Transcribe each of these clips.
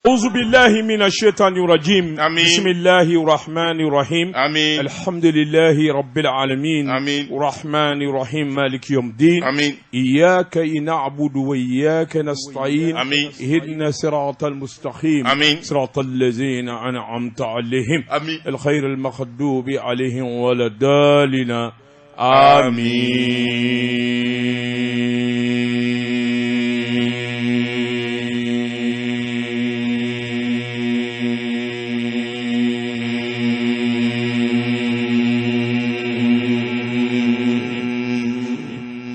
أعوذ بالله من الشيطان الرجيم. آمين. بسم الله الرحمن الرحيم. آمين. الحمد لله رب العالمين. آمين. الرحمن الرحيم مالك يوم الدين. آمين. إياك نعبد وإياك نستعين. آمين. اهدنا صراط المستقيم. آمين. صراط الذين أنعمت عليهم. آمين. الخير المغضوب عليهم ولا الضالين. Amin.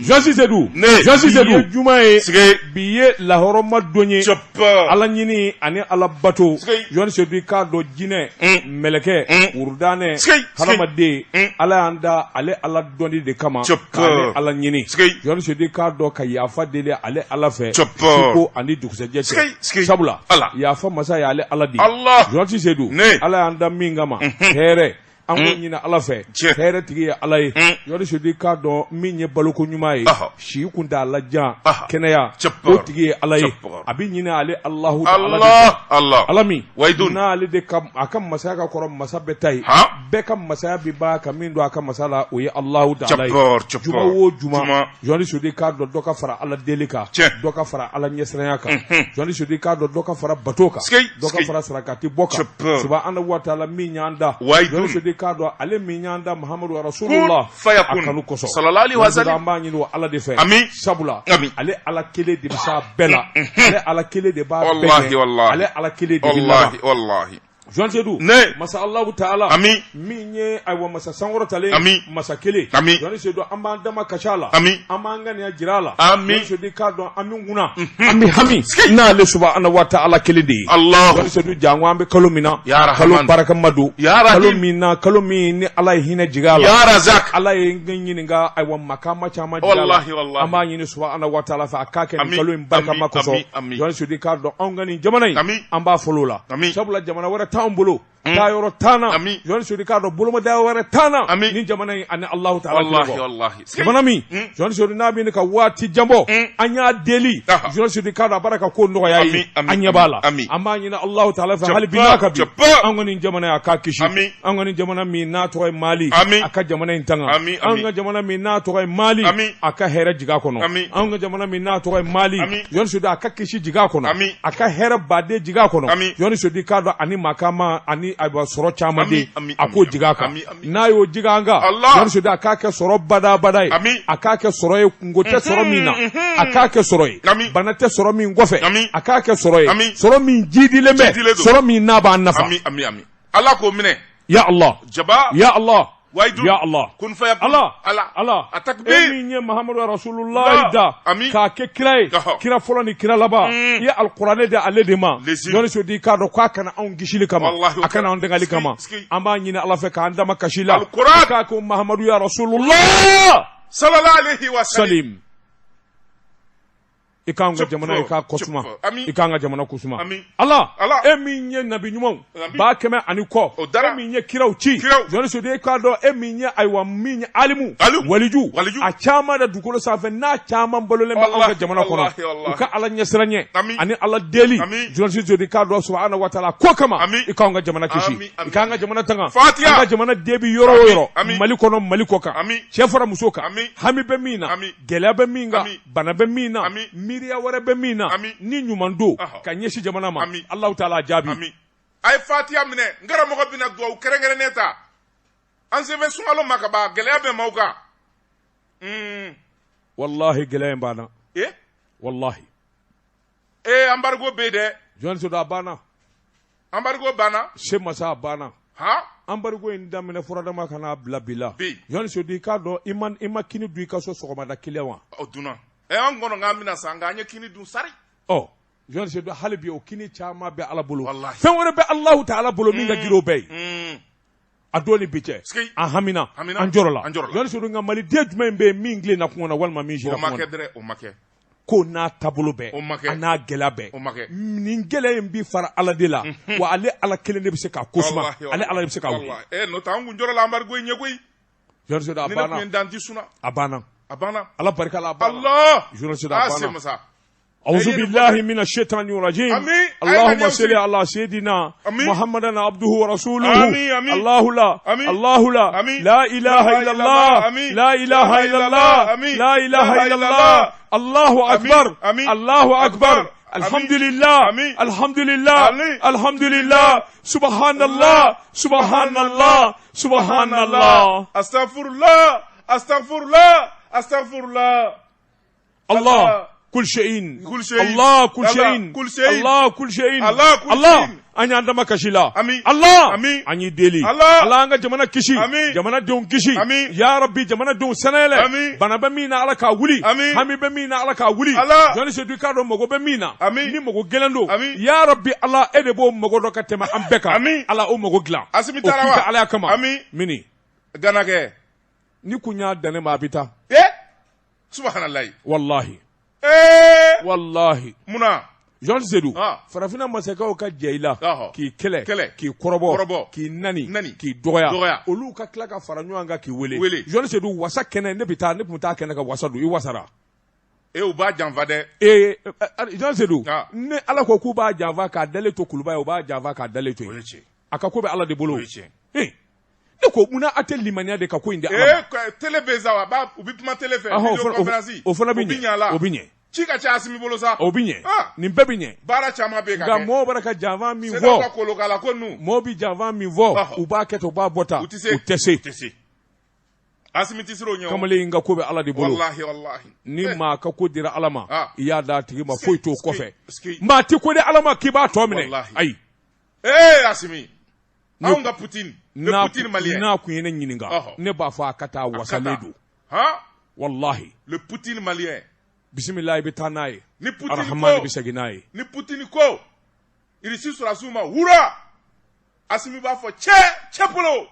Journaliste Seydou. Ne. Journaliste Seydou. Bi ye juma ye. Sike. Bi ye lahɔrɔma don ye. Cɛpɛ. Ala ɲini ani Ala bato. Sike. Journaliste Seydou i k'a dɔn jinɛ. Mɛlɛkɛ. Wurudanɛ. Sike. Sike. Hadamaden. Ala y'an da ale Ala dɔnni de kama. Cɛpɛ. K'ale Ala ɲini. Sike. Journaliste Seydou i k'a dɔn ka yafa deli ale Ala fɛ. Cɛpɛ. Suko ani dugusɛjɛ cɛ. Sike. Sike. Sabula. Ala. Yafa masa y'ale Ala de ye. Allah. Journaliste Seydou. Ne. Ala y'an da min kama. Hɛrɛ. An k'o ɲini Ala fɛ. Tiɲɛ. Hɛrɛ tigi ye Ala ye. Journaliste Seydou i k'a dɔn min ye baloko ɲuman ye. Ɔhɔ. Si kuntaala jan. Aha. Kɛnɛya. Cɛpɛ. O tigi ye Ala ye. Cɛpɛ. A bɛ ɲini ale Alahu taala de fɛ. Allah. Allah. Ala min Wayidun. n'ale de ka a ka masaya ka kɔrɔ masa bɛɛ ta ye. Han. Bɛɛ ka masaya bɛ ban ka min don a ka masa la o ye Alahu taala ye. Cɛpɛ. Cɛpɛ. Juma o juma. Juma. Journaliste Seydou i k'a dɔn dɔ ka fara Ala deli kan. Tiɲɛ. Dɔ ka fara Ala ɲɛsiranya kan. Journaliste Seydou i k'a dɔn dɔ ka fara bato kan. Sike. Dɔ ka Sike. fara sarakati bɔ kan. Cɛpɛ. Subahana wa taala min y'an da. Wayidun. Journaliste Seydou i k'a dɔn ale min y'an da Muhamadu Rasulullah. Kun fayakun. A kanu kosɔn. Sallallahu alaihi wa sallam. An b'a ɲini o Ala de fɛ. Amin. Sabula. Amin. Ale Ala kelen de bɛ s'a bɛɛ la. Ale Ala kelen de b'a bɛɛ Wallahi, ɲɛ. wallahi. Ale Ala kelen de bɛ laban. Wallahi. Wallahi. Journaliste Seydou. Ne. Masa Alahu taala. Amin. Min ye ayiwa masa sankɔrɔtalen. Amin. Masa kelen. Amin. Journaliste Seydou an b'an dama kasi a la. Amin. An b'an ŋaniya jira a la. Amin. Journaliste Seydou i k'a dɔn an bɛ kunna. An bɛ hami. N'ale subahana wa taala kelen de ye. Allah. Journaliste Seydou jango an bɛ kalo min na. Ya Rahman. Kalo barakama don. Ya Rahim. Kalo min na kalo min ni Ala ye hinɛ jigin a la. Ya Razak. Ala ye n ɲininka ayiwa makama caman jira a la. Wallahi, wallahi. An b'a ɲini subahana wa taala fɛ a k'a kɛ nin Amin. kalo in barikama Amin, kosɔn. amin, amin. Journaliste Seydou i k'a dɔn anw ka nin jamana in. Amin. An b'a fɔlɔ o la. Amin. Sabula jamana wɛrɛ t'anw bolo. Taayɔrɔ t'an na. Amin. Journaliste Seydou i k'a dɔn bolomada wɛrɛ t'an na. Amin. Nin jamana in ani Alahu taala kelen Wallahi. kɔ. Wallahi. Jamana min Journaliste Seydou n'a bɛ ka waati jan bɔ an y'a deli Aha. Journaliste Seydou i k'a dɔn a b'ara ka ko nɔgɔya ye Amin, amin, an ɲɛ b'a la amin. an b'a ɲini Alahu taala fɛ Cɛpɛ, hali bi n'a ka bi cɛpɛ. an ka nin jamana in a k'a kisi Amin. an ka nin jamana min n'a tɔgɔ ye Mali Amin. a ka jamana in tanga Amin, an amin. ka jamana min n'a tɔgɔ ye Mali Amin. a ka hɛrɛ jigin a kɔnɔ Amin. an ka jamana min n'a tɔgɔ ye Mali Amin. Journaliste Seydou a ka kisi jigin a kɔnɔ Amin. a ka hɛrɛ baden jigin a kɔnɔ Amin. Journaliste Seydou i k'a dɔn ani makama ani ayiwa sɔrɔ caman den Amin, amin, a k'o amin, jigin a kan amin, amin. n'a y'o jigin an kan Allah. Journaliste Seydou a k'a kɛ sɔrɔ badabada ye Amin. a k'a kɛ sɔrɔ ye kungo tɛ sɔrɔ min na a k'a kɛ sɔrɔ ye Amin. bana tɛ sɔrɔ min kɔfɛ Amin. a k'a kɛ sɔrɔ ye Amin. sɔrɔ min jidilen bɛ Jidilen don. sɔrɔ min n'a b'an nafa Amin. Amin. Amin. Allah k'o minɛ. ya Allah Jaba. ya Allah Wayidun. ya Allah Kun fayakun. Allah Allah. Allah A takbir. e min ye Muhammadu Rasulullah da Amin. k'a kɛ kira ye Ɔhɔ. kira fɔlɔ ni kira laban i ye alikuranɛ di ale de ma Lezim. Journaliste Seydou i k'a dɔn k'a kana anw kisili kama Wallahi, o a kana kɛra. anw dangali kama Ski, ski. an b'a ɲini Ala fɛ k'an dama kasi la Alikuran. i k'a ko Muhammadu ya Rasulullah Sallallahu alayhi wa sallam. salim i k'an ka Cɛpɛ, jamana i k'a kɔsuma cɛpɛ. Amin. i k'an ka jamana kosuma Amin. Ala Ala. e min ye nabi ɲumanw Amin. 100 ni kɔ O dara. e min ye kiraw ci Kiraw. Journaliste Seydou i k'a dɔn e min ye ayiwa min ye alimu Alimu. waliju Waliju. a caman da dugukolo sanfɛ n'a caman balolen bɛ anw ka Wallahi, jamana kɔnɔ wallahi, wallahi. u ka Ala ɲɛsiran ɲɛ Amin. ani Ala deli Amin. Journaliste Seydou i k'a dɔn subahana wa taala ko kama Amin. i k'anw ka jamana kisi Amin, i amin. k'an ka jamana tanga Fatiha. an ka jamana den bi yɔrɔ o Amin, yɔrɔ amin. Mali kɔnɔ Mali kɔ kan Amin. cɛ fara muso kan Amin. hami bɛ min na Amin. gɛlɛya bɛ min kan Amin. bana bɛ min na Amin. miiriya wɛrɛ bɛ min na Amin. ni ɲuman don Ɔhɔ. ka ɲɛsin jamana ma Amin. Alahu taala a jaabi Amin. A ye fatiya minɛ. N karamɔgɔ bɛna duwawu kɛrɛnkɛrɛnnen ta. An sen bɛ sunkalo ma ka ban gɛlɛya bɛ maaw kan. Walahi gɛlɛya in banna Eh? walahi Eh, embargo bɛ yen dɛ. Journaliste Seydou a banna Embargo banna. se masa a banna Han? embargo in daminɛ furadama ka n'a bila bi la Bi. Journaliste Seydou i k'a dɔn i ma kini dun i ka so sɔgɔmada kelen wa O dunna. Eh, an kɔnɔ k'an bɛna san nka an ye kini dun sari. ɔ Journaliste Seydou hali bi o kini caman bɛ Ala bolo Walahi. fɛn wɛrɛ bɛ Alahu taala bolo min ka girin o bɛɛ ye a don ni bi cɛ Sigi. an hamina Hamina. an jɔrɔ la An jɔrɔ la. Journaliste Seydou nka maliden jumɛn bɛ yen min tilenna kungo na walima min sira O ma kungo kɛ na dɛrɛ, o ma kɛ. ko n'a taabolo bɛɛ O ma kɛ. a n'a gɛlɛya bɛɛ O ma kɛ. nin gɛlɛya in bi fara Ala de la wa ale Ala kelen de bɛ se k'a ko suma Wallahi, ale Ala de bɛ se k'a wuli wallahi. Eh, n'o tɛ an kun jɔrɔ la embargo in ɲɛ koyi. Journaliste Seydou a Ni ne kun ye banna n dan ti sunna. a banna A banna. Ala barika la a banna Allah. Journaliste Seydou a Ah, banna se masa. أعوذ بالله من الشيطان الرجيم آمين. اللهم آمين. صل على سيدنا آمين. محمد عبده ورسوله آمين. آمين. الله لا آمين. الله لا آمين. لا إله إلا الله آمين. لا إله إلا الله آمين. لا إله إلا الله الله أكبر آمين. الله أكبر أكبر. الحمد لله آمين. الحمد لله آمين. الحمد لله سبحان الله سبحان الله سبحان الله Astaghfirullah, astaghfirullah, astaghfirullah. الله كل شيء كل شيء. الله كل الله شيء كل شيء. الله كل شيء الله كل الله شيء. an y'an dama kasi la Ami. Allah Ami. an y'i deli Allah. Allah an ka jamana kisi Ami. jamana denw kisi Ami. ya rabbi jamana denw sanayɛlɛ Ami. bana bɛ min na Ala k'a wuli Ami. hami bɛ min na Ala k'a wuli Allah. jɔnni sedu i k'a dɔn mago bɛ min na Ami. ni mago gɛlɛn don Ami. ya rabbi Ala e de b'o mago dɔn ka tɛmɛ an bɛɛ kan Ami. Ala o mago dilan Asimi o k'i taara wa? ka Ala kama Ami. mini Gana kɛ. ni kun y'a dan ne ma a bɛ taa Eh? Subhanallah. walahi Eh! walahi Munna? Jean Seydou Ah. farafinna masakɛw ka jɛ i la Ɔhɔ. k'i kɛlɛ Kɛlɛ. k'i kɔrɔbɔ Kɔrɔbɔ. k'i nani Nani. k'i dɔgɔya Dɔgɔya. olu ka tila ka fara ɲɔgɔn kan k'i wele Wele. Jean Seydou wasa kɛnɛ ne bɛ taa ne tun bɛ taa kɛnɛ ka wasa don i wasara Eh, u b'a janfa dɛ. ee Jean Seydou Ah. ni Ala ko k'u b'a janfa k'a dalen to kuluba ye u b'a janfa k'a dalen to O ye yen tiɲɛ. a ka ko bɛ Ala de bolo O ye tiɲɛ. ee ne ko munna a tɛ limaniya de ka ko in di Ala ma Eh, télé bɛ sa wa? U bɛ kuma télé fɛ. Ɔhɔn, o Vidéo fana- conférence. o fana bɛ O bɛ ɲɛ a la. ɲɛ o bɛ ɲɛ Ci ka ca Asimi bolo sa. o bɛ ɲɛ Ah. nin bɛɛ bɛ ɲɛ Baara caman bɛ yen ka nka kɛ. mɔgɔw bɔra ka janfa min CEDEAO fɔ ka kolokala ko ninnu. mɔgɔw bɛ janfa min fɔ Ɔhɔ. u b'a kɛ tan u b'a bɔ tan U tɛ se. u tɛ se U tɛ se. Asimi tɛ siran o ɲɛ o. kamalen in ka ko bɛ Ala de bolo Walahi, walahi. ni Eh, maa ka ko dira Ala ma Ah. i y'a d'a tigi ma foyi t'o kɔfɛ ski. maa ti ko di Ala ma k'i b'a tɔ minɛ Walahi. ayi Eh, Asimi. Anw ka Poutine. Le n'a Poutine malien. n'a kun ye ne ɲininka Ɔhɔ. ne b'a fɔ a ka taa wasalen don Han? walahi Le Poutine malien. bisimila i bɛ taa n'a ye Ni Poutine arahamani ko. bɛ segin n'a ye Ni Poutine ko. Irisi sɔrɔdasiw ma wura. Asimi b'a fɔ cɛ cɛ bolo.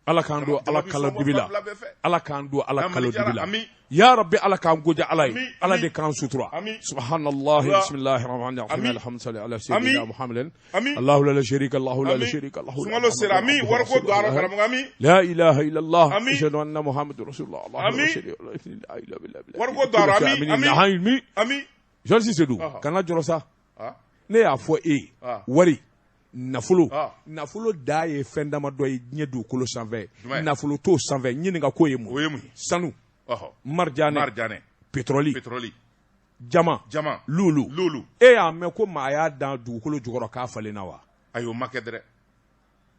Ala k'an don Ala kalo dibi la Fila bɛɛ fɛ. Ala k'an don Ala Amina kalo dibi la Ami. ya rabbi Ala k'an goja Ala ye Ami, Ala ami. de k'an sutura Ami. subhanallahi Wa. bismillahir rahmanir rahim Ami. alhamdulillahi ala sayyidina Ami. muhammadin Ami. Allahu la sharika lahu la Ami. sharika lahu Sunkalo sera ami wariko don arɔ karamɔgɔ ami. لا إله إلا الله أمين. أشهد أن محمد رسول الله اللهم أمين. صل على لا إله إلا Wariko don arɔ ami ami ami ami. Jean Seydou Ɔhɔ. kana jɔrɔ sa Ah. ne y'a fɔ e ye Ah. wari nafolo Ah. nafolo da ye fɛn damadɔ ye diɲɛ dugukolo sanfɛ Jumɛn? nafolo t'o sanfɛ ɲininka k'o ye mun O ye mun ye? sanu Ɔhɔ. marijanɛ Marijanɛ. pétrole Pétrole. jama Jama. lulu Lulu. e y'a mɛn ko maa y'a dan dugukolo jukɔrɔ k'a falenna wa Ayi o ma kɛ dɛrɛ.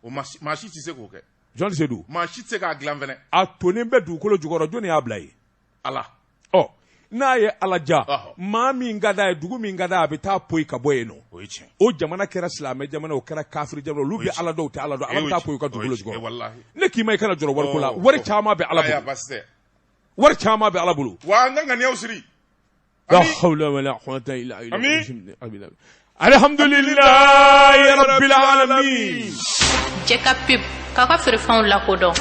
O maa si tɛ se k'o kɛ. Jean Seydou Maa si tɛ se k'a dilan fɛnɛ. a tonnen bɛ dugukolo jukɔrɔ jɔnni y'a bila yen Ala. ɔ n'a ye ala ja Ɔhɔ. maa min ka d'a ye dugu min ka d'a ye a bɛ taa poyi ka bɔ yen nɔ O ye tiɲɛ. o jamana kɛra silamɛ jamana o kɛra kafiri jamana olu bɛ ala dɔn u tɛ ala dɔn ala bɛ taa poyi u ka dugukolo jukɔrɔ Walahi. ne k'i ma i kana jɔrɔ wariko la Ɔ, wari ɔ. caman bɛ ala Ayi a bolo baasi tɛ. wari caman bɛ ala bolo Wa an ka ŋaniyaw siri. la Ami. hawla wala quwwata illa billah Ami. alhamdulillahi rabbil alamin Jɛ ka pub k'a ka feerefɛnw lakodɔn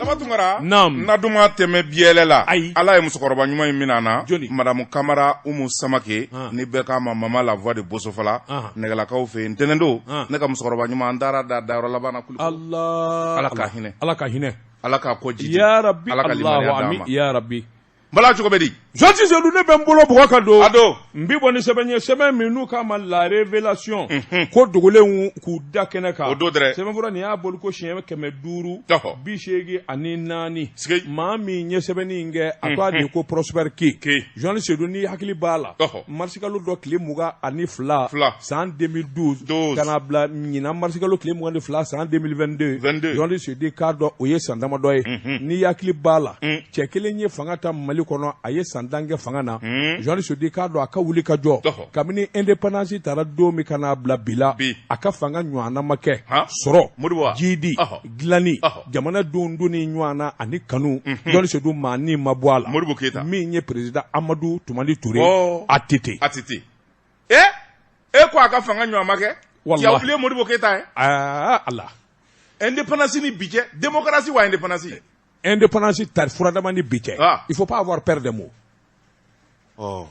Daba Tunkara. Naam. Na duma tɛmɛ biyɛlɛ la. Ayi. Ala ye musokɔrɔba ɲuman in minɛ an na. Jɔni? Madamu Kamara Umu Samake. Han. Ni bɛɛ k'a ma Mama la voix de Bosofala. Han. Nɛgɛlakaw fɛ yen ntɛnɛn don. Han. Ne ka musokɔrɔba ɲuman an taara da dayɔrɔ laban na Kulikoro. Allah Ala ka hinɛ. ala ka hinɛ Ala k'a kɔ jidi. ya rabbi Ala ka Allahu limaniya d'an amin ma. ya rabbi Bala cogo bɛ di? Jean Seydou ne bɛ n bolo bugɔ ka don A don. n bi bɔ ni sɛbɛn ye sɛbɛn min n'u k'a ma la révélation ko dogolenw k'u da kɛnɛ kan O don dɛrɛ. sɛbɛnfura nin y'a boli ko siɲɛ kɛmɛ duuru Ɔhɔ. bi seegin ani naani Sigi. maa min ye sɛbɛnni in kɛ a ko a de ye ko Prosper Ke Ke. Jean Seydou n'i hakili b'a la Ɔhɔ. marisikalo dɔ tile 22 Fila. san 2012 Douze. ka na bila ɲinan marisikalo tile 22 san 2022 22. Jean Seydou k'a dɔn o ye san damadɔ ye n'i hakili b'a la cɛ kelen ye fanga ta Mali kɔnɔ a ye san tan kɛ fanga na Jean Seydou k'a dɔn a ka wuli ka jɔ Ɔhɔ. kabini indépendance taara don min ka n'a bila bi la Bi. a ka fanga ɲɔgɔnna ma kɛ Han. sɔrɔ Modibo wa? jidi Ɔhɔ. dilanni Ɔhɔ. jamana denw donni ɲɔgɔn na ani kanu Jean Seydou maa ni ma bɔ a la Modibo Keyita. min ye président Amadu Tumani Ture Ɔ. ATT ATT. E e ko a ka fanga ɲɔgɔn ma kɛ. Walahi. Tu as oublié Modibo Keyita ye? aa Ala Indépendance ni bi cɛ. Démocratie wa indépendance? indépendance tari furadama ni bi cɛ Ah. il faut pas avoir peur des mots Ɔ.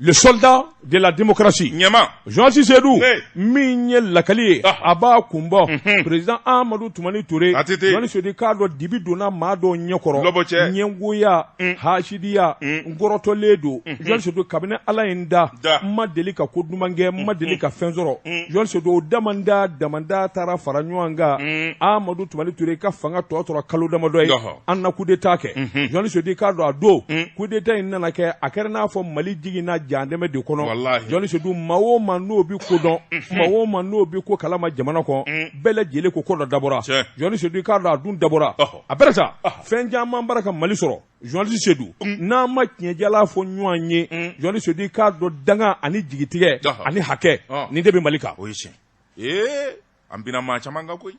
Le soldat de la démocratie. Ɲɛma. Journaliste Seydou. Ne. Min ye lakali ye. Ah. A b'a kun bɔ. Président Amadou Toumani Touré. ATT. Journaliste Seydou k'a dɔn dibi donna maa dɔw ɲɛkɔrɔ. Lɔbɔ cɛ. Ɲɛngoya. Hasidiya. N kɔrɔtɔlen don. Journaliste Seydou kabini Ala ye n da. Da. N ma deli ka ko duman kɛ n ma deli ka fɛn sɔrɔ. Journaliste Seydou o damanda damanda taara fara ɲɔgɔn kan. Amadou Toumani Touré ka fanga tɔ tora kalo damadɔ ye. Ɔhɔ. An na coup d'état kɛ. Journaliste Seydou k'a dɔn a don. Coup d'état in nana kɛ a kɛra n'a fɔ Mali jiginna jandɛmɛ de kɔnɔ. Walahi. Journaliste Seydou maa o maa n'o bi ko dɔn. Maa o maa n'o bi ko kalama jamana kɔnɔ. Bɛɛ lajɛlen ko ko dɔ dabɔra. Tiɲɛ. Journaliste Seydou k'a dɔn a dun dabɔra. Ɔhɔ. A bɛrɛ sa fɛn caman bara ka Mali sɔrɔ. Journaliste Seydou n'an ma tiɲɛjala fɔ ɲɔgɔn ye. Journaliste Seydou k'a dɔn danga ani jigitigɛ Ɔhɔ. ani hakɛ Ɔ. nin de bɛ Mali kan. O ye tiɲɛ. Ee an binna maa caman kan koyi.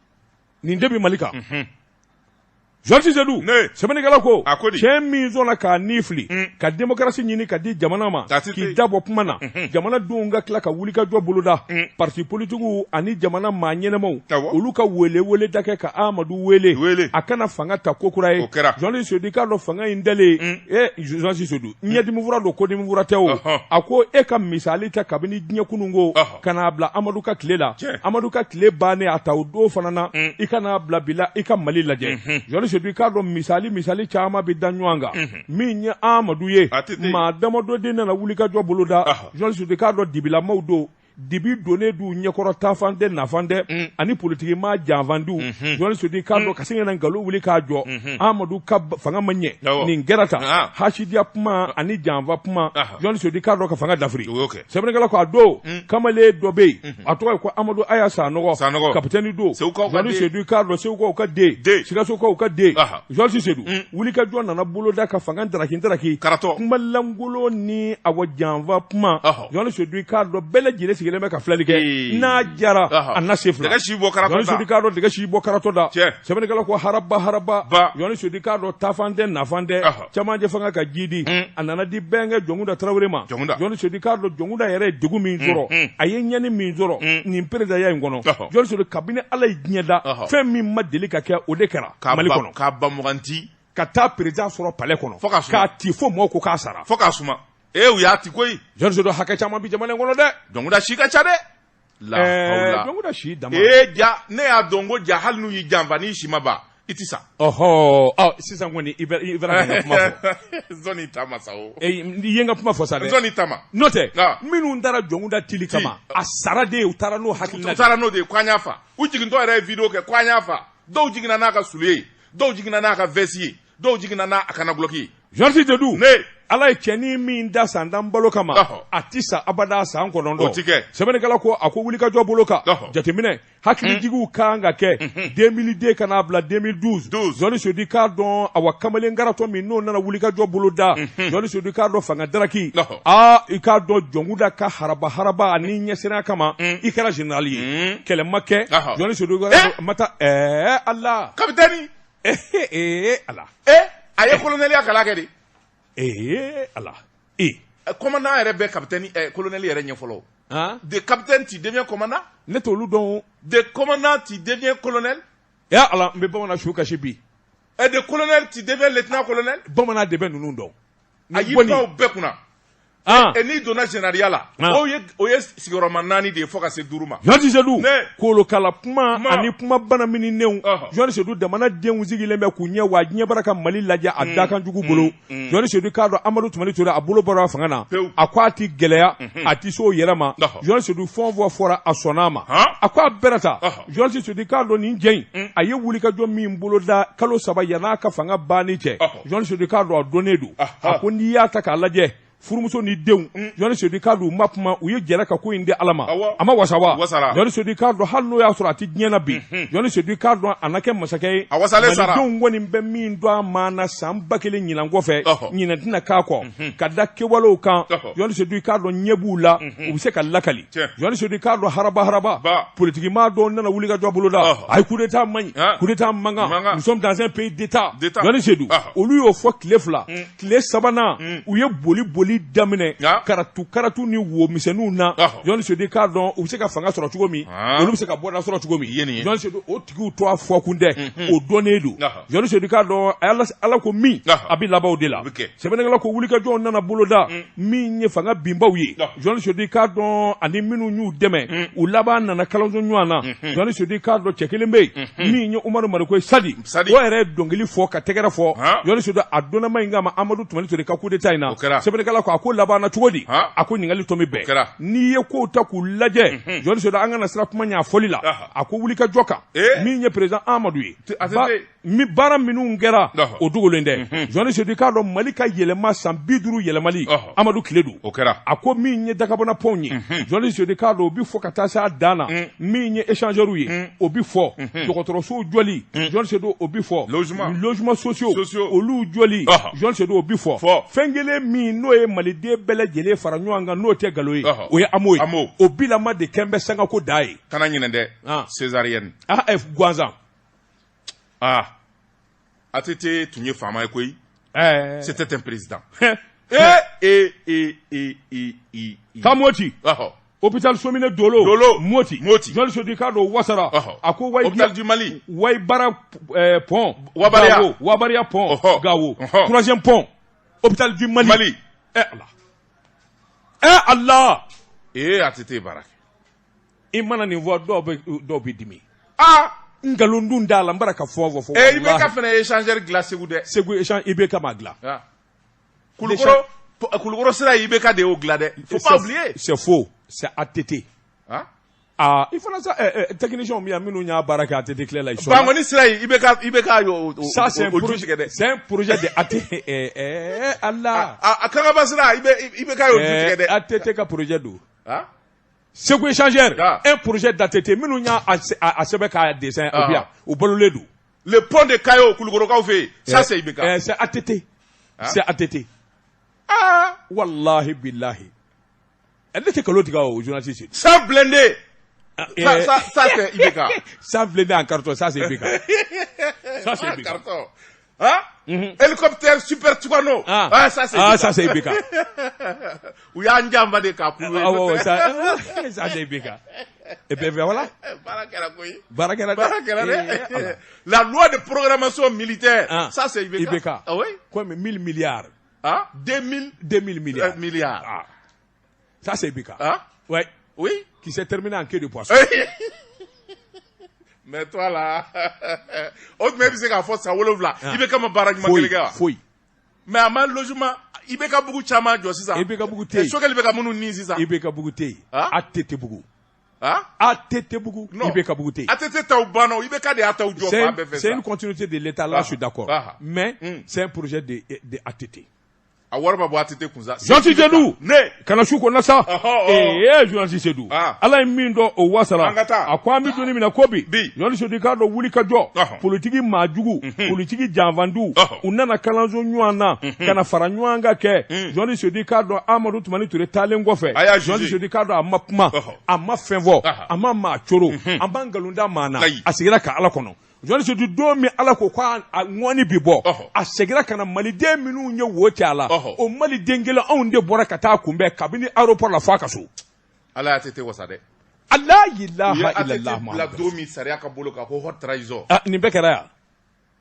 Nin de bɛ Mali kan. Journaliste Seydou Ne. sɛbɛnnikɛla ko A ko di? cɛ min sɔnna k'a ni fili ka démocratie ɲini ka di jamana ma ATT. k'i da bɔ kuma na jamanadenw ka tila ka wulikajɔ boloda parti politigiw ani jamana maa ɲɛnamaw Awɔ. olu ka wele da kɛ ka Amadu wele Wele. a kana fanga ta ko kura ye O kɛra. Journaliste Seydou k'a dɔn fanga in dalen journaliste Seydou ɲɛdimi fura don kodimi fura tɛ o Ɔhɔn. a ko e ka misali ta kabini diɲɛ kununko Ɔhɔn. ka n'a bila Amadu ka tile la Tiɲɛ. Amadu ka tile bannen a ta o don fana na i ka n'a bila bi la i ka Mali lajɛ journaliste Seydou k'a dɔn misali caman bɛ da ɲɔgɔn kan min ye Amadu ye ATT. maa damadɔ de nana wulikajɔ boloda Ɔhɔn. journaliste Seydou k'a dɔn dibilamaw don dibi donnen d'u ɲɛkɔrɔ taafan tɛ nafan tɛ ani politiki maa janfandiw journaliste Seydou k'a dɔn ka sin ka na nkalon wuli k'a jɔ Amadu ka fanga ma ɲɛ Awɔ. nin kɛra tan Ah. hasidiya kuma ani janfa kuma Aha. journaliste Seydou k'a dɔn ka fanga dafiri O y'o kɛ. sɛbɛnnikɛla ko a don kamalen dɔ bɛ yen a tɔgɔ ye ko Amadu Aya Sanɔgɔ Sanɔgɔ. kapitɛni don Segukaw ka journaliste den. Seydou k'a dɔn Segukaw ka den Den. Sikasokaw ka den Aha. journaliste Seydou wulikajɔ nana boloda ka fanga daraki daraki Karatɔ. kuma lankolon ni awɔ janfa kuma Ɔhɔ. journaliste Seydou k'a dɔn bɛɛ lajɛlen sigilen bɛ ka filɛli kɛ Ee. n'a jara Ɔhɔ. a na se fila Dɛgɛ si bɔ karatɔ da. journaliste Seydou k'a dɔn dɛgɛ si bɔ karatɔ da Tiɲɛ. sɛbɛnnikɛla ko haraba haraba Ba. journaliste Seydou k'a dɔn taafan tɛ nafan tɛ Ɔhɔ. camancɛ fanga ka ji di a nana di bɛnkɛ Jɔnkunda Tarawele ma Jɔnkunda. journaliste Seydou k'a dɔn Jɔnkunda yɛrɛ ye degun min sɔrɔ a ye ɲɛni min sɔrɔ nin peredaya in kɔnɔ Ɔhɔ. journaliste Seydou kabini Ala ye diɲɛ da Ɔhɔ. fɛn min ma deli ka kɛ o de kɛra K'a Mali ba kɔnɔ k'a ba mugan ti ka taa président sɔrɔ palais kɔnɔ Fo k'a suma. k'a ci fo mɔgɔw ko k'a sara fo k'a suma. Ee u y'a ti koyi. journaliste Seydou hakɛ caman bi jamana in kɔnɔ dɛ Jɔnkunda si ka ca dɛ. La hawla. Jɔnkunda si dama Ee ja ne y'a dɔn ko ja hali n'u y'i janfa n'i si ma ban i ti sa. ɔhɔ ɔ sisan kɔni i bɛ i bɛna ka n ka kuma fɔ Zɔnni ta ma sa o. Eh, i ye n ka kuma fɔ sa dɛ Zɔnni ta ma. n'o tɛ Ah. minnu taara Jɔnkunda tili kama a sara de u taara n'o hakilina U de ye. taara n'o de ye ko an y'a fa. U jigintɔ yɛrɛ ye video kɛ ko an y'a fa. Dɔw jiginna n'a ka sulu ye. Dɔw jiginna n'a ka veste ye. Dɔw jiginna n'a a kana guloki ye. Journaliste Seydou Ne. Ala ye cɛnin min da san tan balo kama Ɔhɔ. a ti sa abada san 9 O ti kɛ. sɛbɛnnikɛla ko a ko wulikajɔ bolo kan Ɔhɔ. jateminɛ hakilijigiw kan ka kɛ 2002 ka n'a bila 2012 12. Journaliste Seydou k'a dɔn awa kamalen karatɔ min n'o nana wulikajɔ bolo da Journaliste Seydou k'a dɔn fanga daraki Ɔhɔ. aa i k'a dɔn Jɔnkuda ka haraba haraba ani ɲɛsiranya kama i kɛra général ye kɛlɛ ma kɛ Ɔhɔ. Journaliste Seydou Eh? ma taa ɛɛ Ala Capitaine. ee Ala Ee a ye colonel kalan kɛ de. ee Ala ee Commandant yɛrɛ bɛ capitaine colonel yɛrɛ ɲɛ fɔlɔ. han De capitaine tu deviens commandant. ne t'olu dɔn o. De commandant tu deviens colonel. Ya Ala n bɛ bamanan su kasi bi Et de colonel tu deviens lieutenant colonel. bamanan de bɛ ninnu dɔn. A y'i Nin pan o bɛɛ kunna. han Et n'i donna généraliya la. Ah. O ye sigiyɔrɔma 4 de ye fo ka se 5 ma. Journaliste Seydou Ne. kolokala kuma Kuma. ani kuma banaminenw Ɔhɔ. Journaliste Seydou jamana denw sigilen bɛ k'u ɲɛ wa diɲɛ bara ka Mali lajɛ a dakanjugu bolo Journaliste Seydou k'a dɔn Amadu Tumani Ture a bolo bɔra fanga na Pewu. a ko a ti gɛlɛya a ti s'o yɛrɛ ma Ɔhɔ. Journaliste Seydou fɛn o fɛn fɔra a sɔnna a ma Han. a ko a bɛrɛ ta Ɔhɔ. Journaliste Seydou k'a dɔn nin jɛ in a ye wulikajɔ min boloda kalo 3 yann'a ka fanga banni cɛ Ɔhɔ. Journaliste Seydou k'a dɔn a dɔnnen don Aha. a ko n'i y'a ta k'a lajɛ furumuso ni denw Journaliste Seydou k'a dɔn u ma kuma u ye jɛra ka ko in di Ala ma Awɔ. a ma wasa wa Wasara. Journaliste Seydou k'a dɔn hali n'o y'a sɔrɔ a tɛ diɲɛ na bi Journaliste Seydou k'a dɔn a na kɛ masakɛ ye A wasalen sara. Malidenw kɔni bɛ min dɔn a ma na san 1000 ɲinan kɔfɛ Ɔhɔ. ɲinan tɛna k'a kɔ ka da kɛwalew kan Ɔhɔ. Journaliste Seydou k'a dɔn ɲɛ b'u la u bɛ se ka lakali Tiɲɛ. Journaliste Seydou k'a dɔn haraba haraba Ba. politikimaa dɔw nana wuli ka jɔ boloda Ɔhɔ. a ye coup d'état man ɲi Han. coup d'état man kan Man kan. nous sommes dans un pays d'état D'état. Journaliste Seydou Ɔhɔ. olu y'o fɔ tile 2 tile 3nan u ye boli boli boli daminɛ Ah. karatu karatu ni wo misɛnninw na. Ɔhɔ. Journaliste Seydou, k'a dɔn u bɛ se ka fanga sɔrɔ cogo min, Ah. olu bɛ se ka bɔda sɔrɔ cogo min. I ye nin ye. Journaliste Seydou, o tigiw to a fɔ kun dɛ, o dɔnnen don. Ɔhɔ. Journaliste Seydou, k'a dɔn Ala ko min, Ɔhɔ. a bɛ laban o de la. O bɛ kɛ. Sɛbɛnnikɛla ko wulikajɔw nana boloda min ye fanga binbaw ye. Ɔhɔ. Journaliste Seydou, k'a dɔn ani minnu y'u dɛmɛ, u laban nana kalanso ɲɔgɔn na. Journaliste Seydou, k'a dɔn cɛ kelen bɛ yen min ye Umaru Mariko ye, Sadi. Sadi. O yɛrɛ ye dɔnkili fɔ ka tɛgɛrɛ fɔ. Han. Journaliste Seydou, a dɔnnama in kama Amadu Tumani Ture ka coup d'état in na. O kɛra. Sɛbɛnnikɛla ko a ko labanna cogo di? Han. A ko ɲininkali tɔ min bɛn. O kɛra. N'i ye kow ta k'u lajɛ, Journaliste Seydou, an kana siran kuma ɲɛ a fɔli la. Aha. A ko wulikajɔ kan Eh. min ye président Amadu ye, a tɛ se. Mi baara minnu kɛra, Ɔhɔ. o dogolen tɛ. Journaliste Seydou, k'a dɔn Mali ka yɛlɛma san 50 yɛlɛmali, Ɔhɔ. Amadu tile don. O kɛra. A ko min ye dakabana pɔnw ye, Journaliste Seydou, k'a dɔn o bi fɔ ka taa se a dan na. Min ye échangeurs ye, o bi fɔ. Dɔgɔtɔrɔsow jɔli, Journaliste Seydou, o bi fɔ. Logement. Logements sociaux, Sociaux. olu jɔli, Ɔhɔ. Journaliste Seydou, o bi fɔ. Fɔ. Fɛn kelen min n'o ye maliden bɛɛ lajɛlen fara ɲɔgɔn kan, n'o tɛ nkalon ye, Ɔhɔ. o ye AMO ye. AMO. O bilama de kɛn bɛ sangako da ye. Kana ɲinɛ dɛ. Ah. Césarienne. Ah, gansan. Ah. ATT tun ye faama ye koyi. Ɛɛ. C'était un président. Eh, eh, eh, eh, eh, eh, eh. Ka Moti. Ɔhɔ. Hôpital Somine Dolo. Dolo. Moti. Moti. Journaliste Seydou, k'a dɔn wasara. Ɔhɔ. A ko wayi Hôpital du Mali. Wayibara pont. Wabariya. Gawo. Wabariya pont. Ɔhɔ. Gawo. Ɔhɔ. Troisième pont. Hôpital du Mali. Mali. Eh Allah. Eh Allah. Eh, ATT baara kɛ. I mana nin fɔ, dɔw bɛ dimi. Ah. Nkalon dun t'a la, n bara ka fɔ fɔ fɔ. Eh, IBK Walahi. fana ye échangeur dilan Segu dɛ. Segu échange IBK m'a dilan. Ah. Kulukɔrɔ sira ye IBK de y'o dilan dɛ. Faut pas oublier. C'est faux. C'est ATT. Ah. Ah, il fana sa technicien bɛ yan minnu y'a baara kɛ ATT tile la, ils sont là. Bangoni sira ye IBK y'o o Ça, c'est un o ju projet, tigɛ dɛ. c'est un projet de AT. Eh, eh, Allah. A Kangaba sira IBK y'o ju tigɛ dɛ. ATT ka projet don. Ah. Segu échangeur, Ah. un projet d'ATT minnu y'a a sɛbɛn k'a dessin, o Ah. bɛ yan, u balolen don. Le pont de Kayo Kulukɔrɔkaw fɛ yen. Ça c'est IBK. C'est ATT. Ah. C'est ATT. Ah. Wallahi billahi. Ne tɛ nkalon tigɛ o, journaliste. Sans blindé. Ça ça c'est IBK. Sans blindé en carton, ça c'est IBK. Ça c'est IBK. Carton. Hein? Hélicoptère Super Tucano. Ah. Ah, ça c'est Ah, IBK. ça c'est IBK. U y'an janfa de k'a k'u ye. Ah, ouais, ouais, ça c'est IBK. Et bien voilà. Baara kɛra koyi. Baara kɛra dɛ. Baara kɛra Eh, Allah. dɛ. La loi de programmation militaire. Ah. Ça c'est IBK. IBK. Ah oui? Comme 1000 milliards. Ah, 2000 2000 milliards. Milliards. Ah. Ça c'est IBK. Ah? Ouais. Oui? Qui s'est terminé en queue de poisson. Mais toi là, o tuma e bɛ se k'a fɔ san 7 IBK ma baara ɲuman Foyi, kelen kɛ wa? foyi. Mais a ma logement IBK bugu caman jɔ sisan. IBK bugu tɛ yen. Sogɛli bɛ ka minnu ni sisan. IBK bugu tɛ yen. Ah? ATT bugu. Ah? ATT bugu. Non. IBK bugu tɛ yen. ATT taw banna o IBK de y'a taw jɔ C'est fan bɛɛ fɛ c'est une sisan. continuité de l'État, là, Ah. je suis d'accord. Ah. Mais Mm. c'est un projet de ATT. A wari ma bɔ ATT kun sa. Jean Seydou. Ne. Kana su kɔnɔ sa. Ɔhɔ, ɔhɔ. Ee, journaliste Seydou. Ah. Ala ye min dɔn o wasara. An ka taa. A ko an bɛ donni min na ko bi. Bi. Journaliste Seydou, k'a dɔn wuli ka jɔ. Ɔhɔ. Politiki maa jugu. Politiki janfanduw. Ɔhɔ. U nana kalanso ɲɔgɔn na. Ka na fara ɲɔgɔn kan kɛ. Journaliste Seydou, k'a dɔn Amadu Tumani Ture taalen kɔfɛ. A y'a jugé. Journaliste Seydou, k'a dɔn a ma kuma. Ɔhɔ. A ma fɛn fɔ. Aha. A ma maa coro. A ma nkalon da maa na. Ayi. A seginna ka Ala kɔnɔ. Journaliste Seydou, don min Ala ko k'a ŋɔni bi bɔ. Ɔhɔ. A seginna ka na maliden minnu ye wo cɛ a la. Ɔhɔ. O maliden kelen anw de bɔra ka taa kunbɛn kabini aéroport la f'a ka so. Ala y'a ATT wasa dɛ. Ala U ye ilaha ATT illallah bila Muhammad. don min sariya ka bolo kan ko haute trahison. Ah, nin bɛɛ kɛra yan.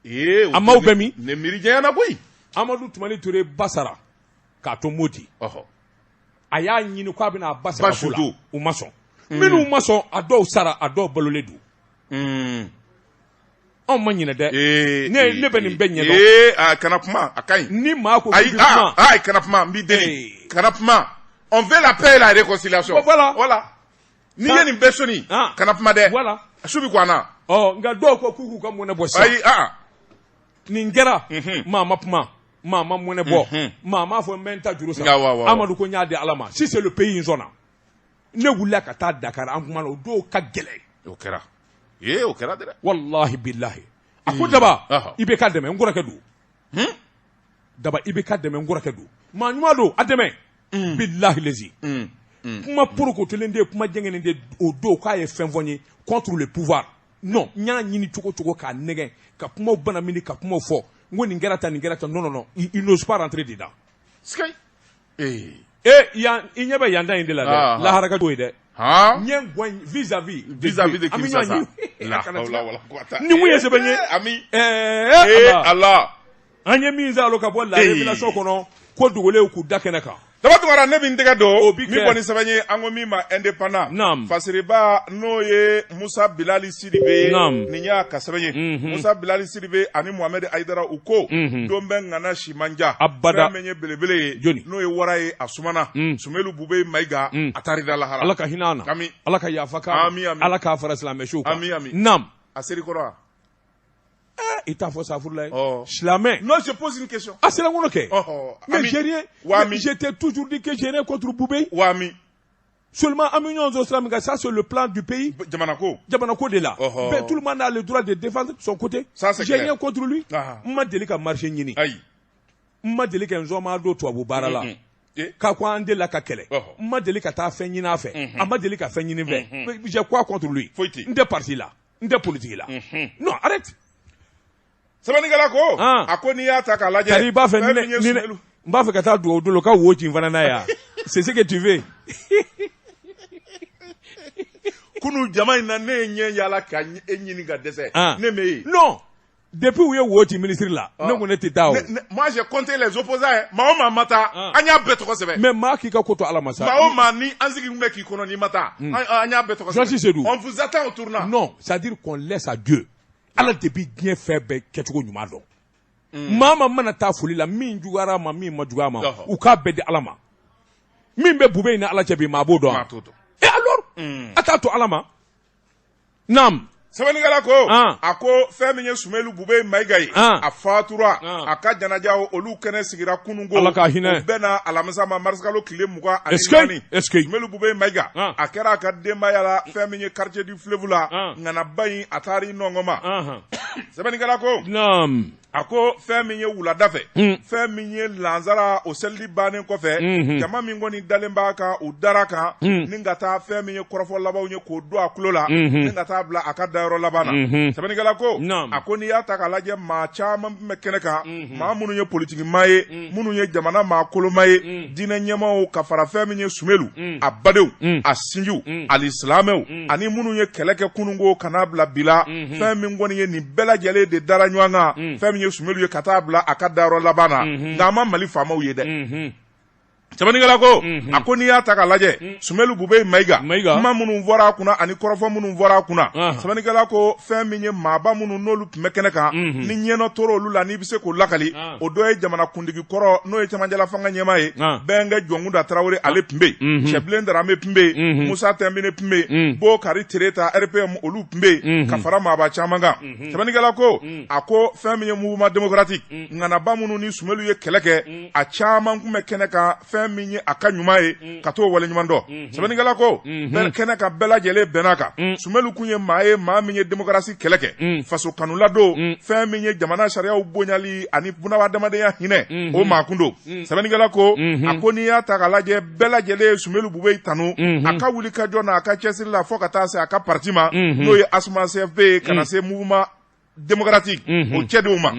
Ee, o A m'aw bɛɛ min? Ne miiri janyana koyi. Amadu Tumani Ture ba sara k'a to Moti. Ɔhɔ. A y'a ɲini k'a bɛna a ba sara Ba ko la. su don. U ma sɔn. Minnu ma sɔn, a dɔw sara, a dɔw balolen don. Anw ma ɲinɛ dɛ. Ee, Ne bɛ nin bɛɛ ɲɛdɔn. Ee, a kana kuma, a ka ɲi. Ni maa ko k'i Ayi, bɛ kuma. ah, ayi, kana kuma, n b'i deli. Ee. Kana kuma. On veut la paix et la réconciliation. Bon, voilà. Voilà. N'i ye nin bɛɛ sɔnni, Ah. kana kuma dɛ. Voilà. Su bi ko an na. Ɔ, nka dɔw ko k'u k'u ka mɔnɛ bɔ sisan. Ayi, ah. Nin kɛra, maa ma kuma, maa ma mɔnɛ bɔ, maa m'a fɔ n bɛ n ta juru sara. Wa, wa, wa. Amadu ko n y'a di Ala ma. Si c'est le pays, n sɔnna. Ne wulila ka taa Dakar, an kumana, o dɔw ka gɛlɛn. O kɛra. Ee, o kɛra dɛ. Wallahi billahi. A ko Daba, Ɔhɔ. i bɛ ka dɛmɛ, n kɔrɔkɛ don. Daba, i bɛ ka dɛmɛ, n kɔrɔkɛ don. Maa ɲuman don, a dɛmɛ. Billahi lezi. Kuma porokotolen de, kuma jɛngɛnen de, o don k'a ye fɛn fɔ n ye contre le pouvoir. Non, n y'a ɲini cogo cogo k'a nɛgɛn, ka kumaw banamini, ka kumaw fɔ. N ko nin kɛra tan, nin kɛra tan. Non, non, non, il n'ose pas rentrer dedans. Sikayi. E yan, i ɲɛ bɛ yan ta in de la dɛ, lahara ka ye dɛ. Ɲɛ gɔn vis-à-vis vis-à-vis de Kinshasa. La hawla wala quwwata. Ni mun ye sɛbɛn ye. Ami. Ɛɛ Ala. An ye min zalo ka bɔ la révélation kɔnɔ, ko dogolenw k'u da kɛnɛ kan. Daba Tunkara, ne bɛ n tɛgɛ don min kɔni sɛbɛn ye, an ko min ma Indépendant. Naam. Fasiriba, n'o ye Musa Bilali Sidibe ye. Naam. Nin y'a ka sɛbɛn ye. Musa Bilali Sidibe ani Mohamed Ayidara, u ko don bɛ ŋana si man ja. Abada. Fɛn min ye belebele ye. Joni. N'o ye wara ye, a sumana. Sumelu Bube Mayiga, a taar'i da lahara. Ala ka hinɛ a na. Ami. Ala ka yafa k'a ma. Ami, ami. Ala k'a fara silamɛsiw kan. Ami, ami. Naam. A seri kɔrɔ wa? I t'a fɔ safurula ye. Oh. Silamɛ. Non, je pose une question. A sera kɔnɔ kɛ. Oh, Mais j'ai rien. Wami. Je t'ai toujours dit que j'ai rien contre Boubèye. Wami. Seulement, an bɛ ɲɔgɔn sɔrɔ sira min kan, ça c'est le plan du pays. Jamana ko. Jamana ko de la. Oh. Bɛɛ, tout le monde a le droit de défendre son côté. Ça, c'est J'ai clair. rien contre lui. Ah. N ma deli ka marché ɲini. Ayi. N ma deli ka n zɔnma don tubabu baara la. Eh. K'a ko an delila ka kɛlɛ. Ɔhɔ. N ma deli ka taa fɛn ɲini a fɛ. A ma deli ka fɛn ɲini n fɛ. J'ai quoi contre lui? Foyi tɛ. N tɛ parti la. N tɛ politique la. Non, arrête. Sɛbɛnnikɛla ko. Ah. A ko n'i y'a ta k'a lajɛ. Tari i b'a fɛ fɛn ni ne min ye ni ne Sumelu. n b'a fɛ ka taa dugawu don ka wo ci n fana na yan. C'est ce que tu veux. Kunu jama in na, ne ye ɲɛ yala ka e ɲini ka dɛsɛ. Ah. Ne m'e ye. Non. Depuis u ye wo ci ministre la, ne ko ne tɛ taa o. Moi, j'ai compté les opposants hein. Maa o maa ma taa, Ah. an y'a bɛɛ tɔgɔ sɛbɛn. Mais maa k'i ka ko to Ala ma sa. Maa o maa ni an sigi kun bɛ k'i kɔnɔ n'i ma taa, an y'a bɛɛ tɔgɔ sɛbɛn. Jean Seydou. On vous attend au tournant. Non, c'est-à-dire qu'on laisse à Dieu. Ala de bi diɲɛ fɛn bɛɛ kɛcogo ɲuman dɔn. Maa ma mana taa foli la, min juguyara a ma, min ma juguya a ma, Ɔhɔ. u k'a bɛɛ di Ala ma. Min bɛ Bube in ni Ala cɛ bi, maa b'o dɔn. Maa t'o dɔn. Et alors, a t'a to Ala ma. Naam. Sɛbɛnnikɛla ko, Ah. a ko fɛn min ye Sumelu Bube Mayiga ye, Ah. a fatura, Ah. a ka janaja olu kɛnɛ sigira kununko. Ala ka hinɛ. O bɛnna alamisa ma, marisikalo tile mugan ani Est-ce que- naani. est-ce que- Sumelu Bube Mayiga, Ah. a kɛra a ka denbaya la fɛn min ye quartier du fleuve la, Ah. ŋanaba in, a taara i nɔngɔn ma. Ahan. Sɛbɛnnikɛla ko, Naam. a ko fɛn min ye wulada fɛ, fɛn min ye lansara o selili bannen kɔfɛ, jama min kɔni dalen b'a kan, u dara kan ni ka taa fɛn min ye kɔrɔfɔ labanw ye k'o don a tulo la ni ka taa bila a ka dayɔrɔ laban na. Sɛbɛnnikɛla ko, Naam. a ko n'i y'a ta k'a lajɛ, maa caman tun bɛ kɛnɛ kan, maa minnu ye politiki maa ye, minnu ye jamana maa koloma ye, diinɛ ɲɛmaaw, ka fara fɛn min ye Sumelu a badenw, a sinjiw, ani silamɛw, ani minnu ye kɛlɛ kɛ kununko ka n'a bila bi la. Fɛn min kɔni ye nin bɛɛ lajɛlen de dara ɲɔgɔn kan, fɛn min ye Sumelu ye ka taa bila a ka dayɔrɔ laban na. Nka an ma Mali faamaw ye dɛ. Sɛbɛnnikɛla ko, a ko n'i y'a ta k'a lajɛ, Sumelu Bube Mayiga, Mayiga. kuma minnu fɔra a kunna ani kɔrɔfɔ minnu fɔra a kunna, Ahan. sɛbɛnnikɛla ko fɛn min ye maaba minnu n'olu tun bɛ kɛnɛ kan, ni ɲɛnɔ tora olu la, n'i bɛ se k'o lakali, Ah. o dɔ ye jamanakuntigi kɔrɔ, n'o ye cɛmancɛla fanga ɲɛmaa ye, Ah. Bɛnkɛ Jɔnkunda Tarawele, ale tun bɛ yen, Cɛbilen Darame tun bɛ yen, Musa Tɛnbine tun bɛ yen, Bokari Tereta RPM, olu tun bɛ yen, ka fara maaba caman kan. Sɛbɛnnikɛla ko, a ko fɛn min ye mouvement démocratique ŋanaba minnu ni Sumelu ye kɛlɛ kɛ, a caman tun bɛ kɛnɛ kan, fɛn min ye a ka ɲuman ye ka t'o waleɲuman dɔn. Sɛbɛnnikɛla ko bɛɛ kɛnɛ kan, bɛɛ lajɛlen bɛn'a kan, Sumelu kun ye maa ye, maa min ye démocratie kɛlɛ kɛ, faso kanula don, fɛn min ye jamana sariyaw bonyali ani bunahadamadenya hinɛ, o maa kun don. Sɛbɛnnikɛla ko, a ko n'i y'a ta k'a lajɛ, bɛɛ lajɛlen ye Sumelu Bube tanu a ka wuli ka jɔ n'a ka cɛsiri la, fo ka taa se a ka parti ma, n'o ye ASMA CFP ye, ka na se mouvement démocratique o cɛdenw ma.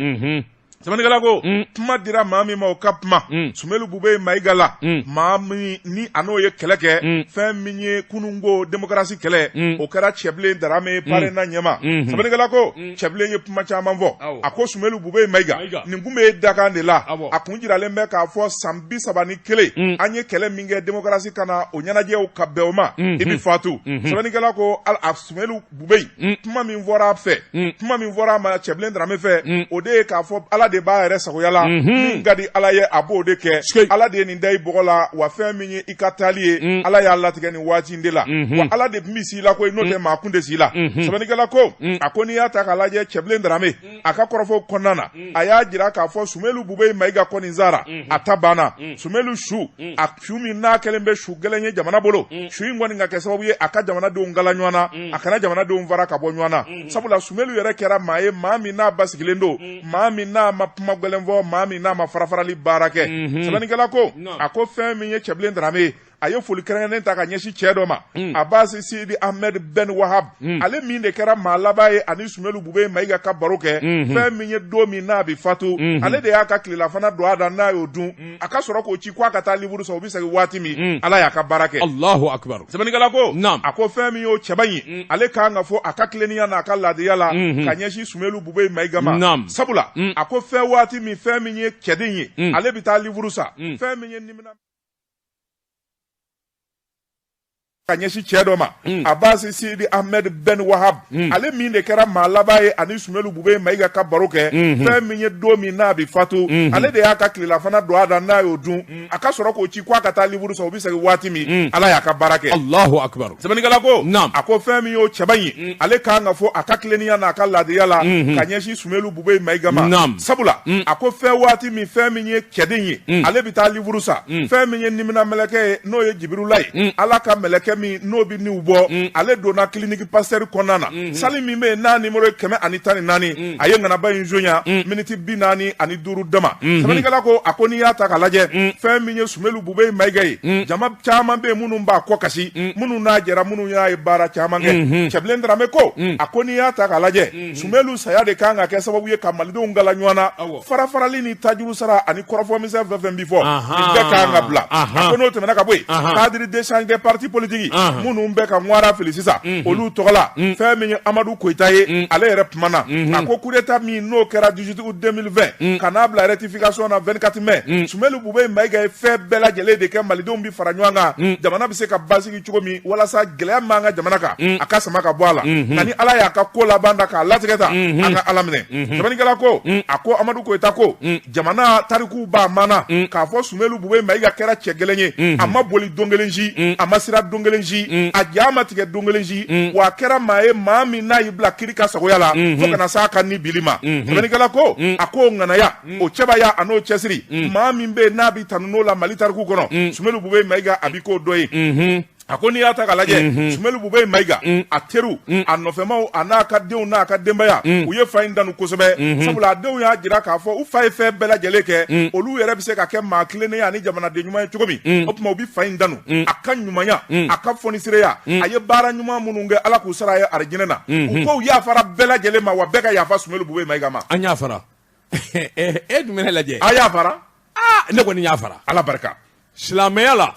Sɛbɛnnikɛla ko kuma dira maa min ma, o ka kuma Sumelu Bube Mayiga la, maa min ni a n'o ye kɛlɛ kɛ, fɛn min ye kununko démocratie kɛlɛ, o kɛra Cɛbilen Darame, Parena ɲɛma. Sɛbɛnnikɛla ko Cɛbilen ye kuma caman fɔ. Awɔ. A ko Sumelu Bube Mayiga Mayiga. nin kun bɛ dakan de la. Awɔ. A kun jiralen bɛ k'a fɔ san 31 an ye kɛlɛ min kɛ démocratie ka na, o ɲɛnajɛw ka bɛn o ma, i bɛ fatu. Sɛbɛnnikɛla ko a Sumelu Bube, kuma min fɔra a fɛ, kuma min fɔra a ma Cɛbilen Darame fɛ, o de ye k'a fɔ Ala de b'a yɛrɛ sagoya la, min ka di Ala ye, a b'o de kɛ. Sike. Ala de ye nin da i bɔgɔ la wa, fɛn min ye i ka taali ye, Ala y'a latigɛ nin waati in de la wa, Ala de tun bɛ si la koyi, n'o tɛ maa kun tɛ si la. Sɛbɛnnikɛla ko, a ko n'i y'a ta k'a lajɛ, Cɛbilen Darame a ka kɔrɔfɔw kɔnɔna na, a y'a jira k'a fɔ Sumelu Bube Mayiga kɔni sara, a ta banna. Sumelu su, a su min n'a kɛlen bɛ su gɛlɛn ye jamana bolo, su in kɔni ka kɛ sababu ye a ka jamanadenw gala ɲɔgɔn na, a kana jamanadenw fara ka bɔ ɲɔgɔn na, sabula Sumelu yɛrɛ kɛra maa ye, maa min n'a basigilen don, maa min n'a ma kuma gɛlɛn fɔ, maa min n'a ma farafarali baara kɛ. Sɛbɛnnikɛla ko, a ko fɛn min ye Cɛbilen Darame ye, A ye foli kɛrɛnkɛrɛnnen ta ka ɲɛsin cɛ dɔ ma, Abasi Sidi Ahmed Ben Wahab, ale min de kɛra maa laban ye ani Sumelu Bubɛyi Mayiga ka baro kɛ. Fɛn min ye don min n'a bɛ fatu, ale de y'a ka tilelafana don a da, n'a y'o dun, a ka sɔrɔ k'o ci k'a ka taa livre san. O bɛ segin waati min, Ala y'a ka baara kɛ. Allahu akbar. Sɛbɛnnikɛla ko, a ko fɛn min y'o cɛba in ye, ale kan ka fɔ a ka tilennenya n'a ka laadiriya la ka ɲɛsin Sumelu Bubɛyi Mayiga ma. Sabula a ko fɛn waati min, fɛn min ye cɛden ye, ale bɛ taa livre san, fɛn min ye nimina ka ɲɛsin cɛ dɔ ma, Abasi Sidi Ahmed Ben Wahab, ale min de kɛra maa laban ye ani Sumelu Bubɛyi Mayiga ka baro kɛ. Fɛn min ye don min n'a bɛ fatu, ale de y'a ka tilelafana don a da, n'a y'o dun, a ka sɔrɔ k'o ci k'a ka taa livre san. O bɛ segin waati min, Ala y'a ka baara kɛ. Allahu akbar. Sɛbɛnnikɛla ko, a ko fɛn min y'o cɛba in ye, ale kan ka fɔ a ka tilennenya n'a ka laadiriya la ka ɲɛsin Sumelu Bubɛyi Mayiga ma. Sabula a ko fɛn waati min, fɛn min ye cɛden ye, ale bɛ taa livre san, fɛn min ye nimina mɛlɛkɛ ye, n'o ye Jibirula ye, Ala ka mɛlɛkɛ min n'o bɛ niw bɔ, ale donna clinique Pasteur kɔnɔna na, salle min bɛ yen n'a numéro ye 114. A ye ŋanaba in sonya miniti 45 dama. Sɛbɛnnikɛla ko, a ko n'i y'a ta k'a lajɛ, fɛn min ye Sumelu Bubɛyi Mayiga ye, jama caman bɛ yen minnu b'a kɔ kasi, minnu n'a jɛra, minnu y'a ye baara caman kɛ. Cɛbilen Darame ko, a ko n'i y'a ta k'a lajɛ, Sumelu saya de kan ka kɛ sababu ye ka malidenw gala ɲɔgɔn na. Farafarali ni tajuru sara ani kɔrɔfɔmisɛn fɛn fɛn bi fɔ, nin bɛɛ kan ka bila. A ko n'o tɛmɛna ka bɔ yen, cadre d'échange des partis politiques minnu bɛ ka ŋwara fili sisan, olu tɔgɔ la, fɛn min ye Amadu Koyita ye, ale yɛrɛ kumana. A ko coup d'état min n'o kɛra 18 août 2020 ka n'a bila rectification na 24 mai, Sumelu Bubɛyi Mayiga ye fɛn bɛɛ lajɛlen de kɛ malidenw bɛ fara ɲɔgɔn kan, jamana bɛ se ka basigi cogo min, walasa gɛlɛya min b'an ka jamana kan, a ka sama ka bɔ a la. Nka ni Ala y'a ka ko laban da k'a latigɛ ta, an ka Ala minɛ. Sɛbɛnnikɛla ko, a ko Amadu Koyita ko jamana tarikuw b'a mana k'a fɔ Sumelu Bubɛyi Mayiga kɛra cɛ gɛlɛn ye. A ma boli don kelen si, a ma siran don kelen si, a ja ma tigɛ don kelen si, wa a kɛra maa ye, maa min n'a y'i bila kiri ka sagoya la fo kana s'a ka ni bili ma. Sɛbɛnnikɛla ko, a ko ŋanaya, o cɛbaya a n'o cɛsiri, maa min bɛ yen n'a bɛ tanu n'o la Mali tariku kɔnɔ, Sumelu Bubɛyi Mayiga a bɛ k'o dɔ ye. A ko n'i y'a ta k'a lajɛ, Sumelu Bubɛyi Mayiga, a teriw, a nɔfɛmaw, a n'a ka denw n'a ka denbaya, u ye fa in danu kosɛbɛ, sabula a denw y'a jira k'a fɔ u fa ye fɛn bɛɛ lajɛlen kɛ, olu yɛrɛ bɛ se ka kɛ maa tilennen ye ani jamanaden ɲuman ye cogo min. O tuma u bɛ fa in danu a ka ɲumanya, a ka fɔnisireya, a ye baara ɲuman minnu kɛ, Ala k'u sara a ye arijinɛ na. U ko u yafara bɛɛ lajɛlen ma, wa bɛɛ ka yafa Sumelu Bubɛyi Mayiga ma. An yafara. E dun bɛ ne lajɛ. A yafara. Aa, ne kɔni yafara. Ala barika. Silamɛya la,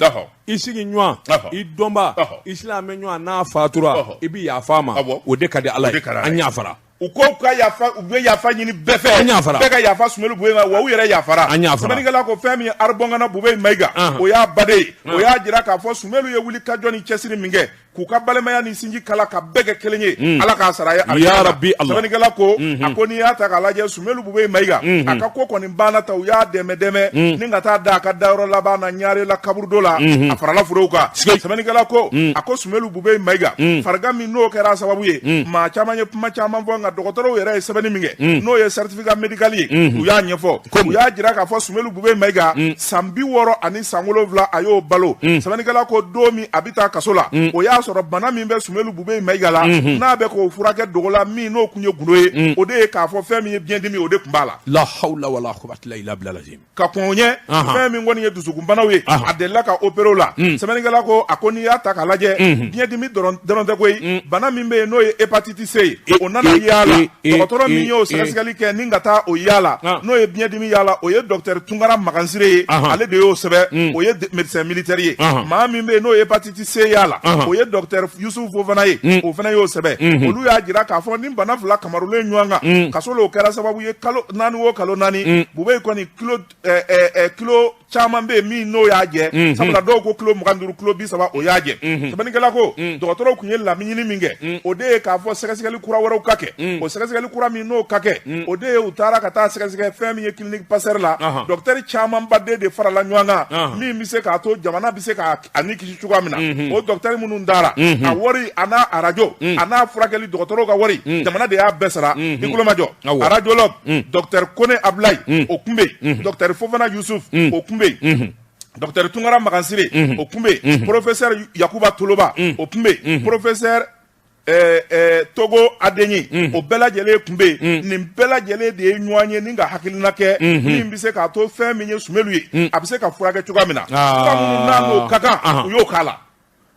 i sigi ɲɔgɔn, i dɔnba, i silamɛ ɲɔgɔn n'a fatura, i bɛ yafa a ma, o de ka di Ala ye. An yafara. U ko ka yafa, u bɛ yafa ɲini bɛɛ fɛ. An yafara. Bɛɛ ka yafa Sumelu Bubɛyi ma, wa u yɛrɛ yafara. An yafara. Sɛbɛnnikɛla ko fɛn min ye Aribɔngana Bubɛyi Mayiga, o y'a baden ye. O y'a jira k'a fɔ Sumelu ye wuli ka jɔ ni cɛsiri min kɛ k'u ka balimaya ni sinji kala ka bɛɛ kɛ kelen ye, Ala k'a sara ye. Ya Rabbi Allah. Sɛbɛnnikɛla ko, a ko n'i y'a ta k'a lajɛ, Sumelu Bubɛyi Mayiga, a ka ko kɔni banna ta, u y'a dɛmɛ dɛmɛ ni ka taa da a ka dayɔrɔ laban na Ɲare la kaburudo la, a farala furew kan. Sɛbɛnnikɛla ko, a ko Sumelu Bubɛyi Mayiga, farigan min n'o kɛra sababu ye, maa caman ye kuma caman fɔ, nka dɔgɔtɔrɔw yɛrɛ ye sɛbɛnni min kɛ, n'o ye certificat médical ye, u y'a ɲɛfɔ, u y'a jira k'a fɔ Sumelu Bubɛyi Mayiga, san 67, a y'o balo. Sɛbɛnnikɛla ko don min a bɛ taa kaso la, o y'a sɔrɔ bana min bɛ Sumelu Bubɛyi Mayiga la, n'a bɛ k'o furakɛ dogo la, min n'o kun ye gundo ye, o de ye k'a fɔ fɛn min ye biyɛndimi, o de tun b'a la. La hawla wala quwwata illa billah. Ka kɔn o ɲɛ, fɛn min kɔni ye dusukunbanaw ye, a delila ka opéré o la. Sɛbɛnnikɛla ko, a ko n'i y'a ta k'a lajɛ, biyɛndimi dɔrɔn tɛ koyi, bana min bɛ yen n'o ye hépatite C ye, o nana y'a la. Dɔgɔtɔrɔ min y'o sɛgɛsɛgɛli kɛ ni ka taa o y'a la, n'o ye biyɛndimi y'a la, o ye docteur Tunkara Magansire ye, ale de y'o sɛbɛn, o ye médecin militaire ye. Maa min bɛ yen n'o ye hépatite C y'a la, o ye docteur Youssouf Fofana ye, o fana y'o sɛbɛn. Olu y'a jira k'a fɔ ni bana fila kamarulen ɲɔgɔn kan kaso la, o kɛra sababu ye kalo 4 o kalo 4, Bubɛyi kɔni kilo caman bɛ yen min n'o y'a jɛ, sabula dɔw ko kilo 25, kilo 30, o y'a jɛ. Sɛbɛnnikɛla ko dɔgɔtɔrɔw tun ye laɲini min kɛ, o de ye k'a fɔ sɛgɛsɛgɛli kura wɛrɛw ka kɛ. O sɛgɛsɛgɛli kura min n'o ka kɛ, o de ye u taara ka taa sɛgɛsɛgɛ fɛn min ye clinique Pasteur la, docteur camanba de farala ɲɔgɔn kan min bɛ se k'a to jamana bɛ se k'a ni kisi cogoya min na. O docteur minnu taara, a wari a n'a arajo a n'a furakɛli, dɔgɔtɔrɔw ka wari, jamana de y'a bɛɛ sara. I tulo ma jɔ, radiologue docteur Kone Abulayi, o tun bɛ yen, docteur Fofana Yusuf, o tun bɛ yen, docteur Tunkara Magansire, o tun bɛ yen, professeur Yakuba Toloba, o tun bɛ yen, professeur Togo Adegni o bɛɛ lajɛlen tun bɛ yen. Nin bɛɛ lajɛlen de ye ɲɔgɔn ye ni ka hakilina kɛ min bɛ se k'a to fɛn min ye Sumelu ye, a bɛ se ka furakɛ cogoya min na. Fura minnu n'a n'o ka kan, u y'o k'a la.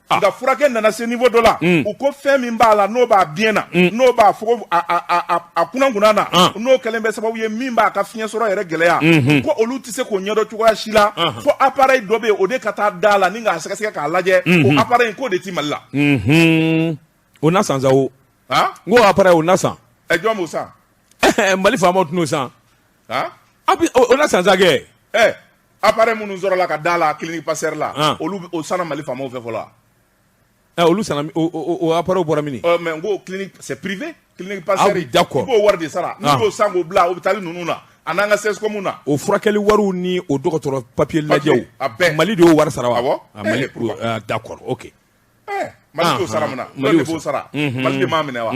Nka furakɛ nana se niveau dɔ la, u ko fɛn min b'a la, n'o b'a biɲɛ na, n'o b'a fogo a kunna na, n'o kɛlen bɛ sababu ye min b'a ka fiɲɛ sɔrɔ yɛrɛ gɛlɛya, ko olu tɛ se k'o ɲɛdɔn cogoya si la, fo appareil dɔ bɛ yen, o de ka taa da la ni k'a sɛgɛsɛgɛ k'a lajɛ. O appareil in, k'o de ti Mali la. O na san sa o. N ko appareil o na san. Ɛ, jɔn b'o san? Mali faamaw tɛn'o san. A bi o na san sa kɛ. Ɛ, appareil minnu sɔrɔla ka da la clinique Pasteur la, olu o sanna Mali faamaw fɛ fɔlɔ wa? Ɛ, olu sanna, o appareil bɔra min? Mais n ko clinique, c'est privé, clinique Pasteur. Ah oui, d'accord. I b'o wari de sara. N'u y'o san k'o bila hôpital ninnu na, a n'an ka CSCOM na. O furakɛli wariw ni o dɔgɔtɔrɔ papier lajɛw. A bɛɛ. Mali de y'o wari sara wa? Awɔ. Ah, Mali, d'accord, ok. Mali t'o sara mun na? Mali de b'o sara. Mali de m'a minɛ wa?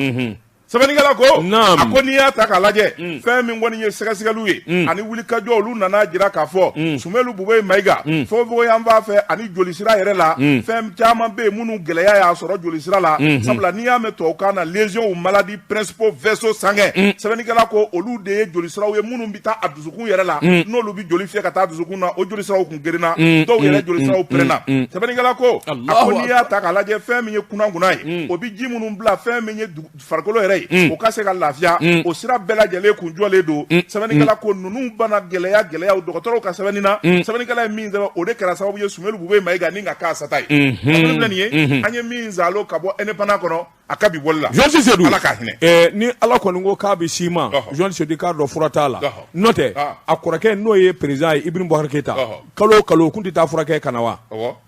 Sɛbɛnnikɛla ko, a ko n'i y'a ta k'a lajɛ, fɛn min kɔni ye sɛgɛsɛgɛliw ye ani wulikajɔ, olu nana jira k'a fɔ Sumelu Bubeye Mayiga, fogofogo yan fan fɛ ani jolisira yɛrɛ la, fɛn caman bɛ yen minnu gɛlɛya y'a sɔrɔ jolisira la. Sabula n'i y'a mɛn tubabukan na lésion ou maladie principaux vaisseaux sanguins, sɛbɛnnikɛla ko olu de ye jolisiraw ye minnu bɛ taa a dusukun yɛrɛ la, n'olu bɛ joli fiyɛ ka taa dusukun na. O jolisiraw kun gerenna, dɔw yɛrɛ jolisiraw pɛrɛnna. Sɛbɛnnikɛla ko, a ko n'i y'a ta k'a lajɛ, fɛn min ye kunna ye, o bɛ ji minnu bila fɛn min ye farikolo yɛrɛ ye, o ka se ka lafiya, o sira bɛɛ lajɛlen kun jɔlen don. Sɛbɛnnikɛla ko ninnu bana gɛlɛya gɛlɛyaw, dɔgɔtɔrɔw ka sɛbɛnni na, sɛbɛnnikɛla ye min sɛbɛn, o de kɛra sababu ye Sumelu Bubeye Mayiga ni ka k'a sata ye. Kunnafoni filɛ nin ye, an ye min zalo ka bɔ Indépendant kɔnɔ a ka bi bɔli la. Journaliste Seydou. Ala k'a hinɛ. Ni Ala kɔni ko k'a bɛ s'i ma, journaliste Seydou, k'a dɔn fura t'a la. N'o tɛ, a kɔrɔkɛ n'o ye président ye, Ibrahim Boubacar Keïta, kalo o kalo o kun tɛ taa furakɛ ka na wa?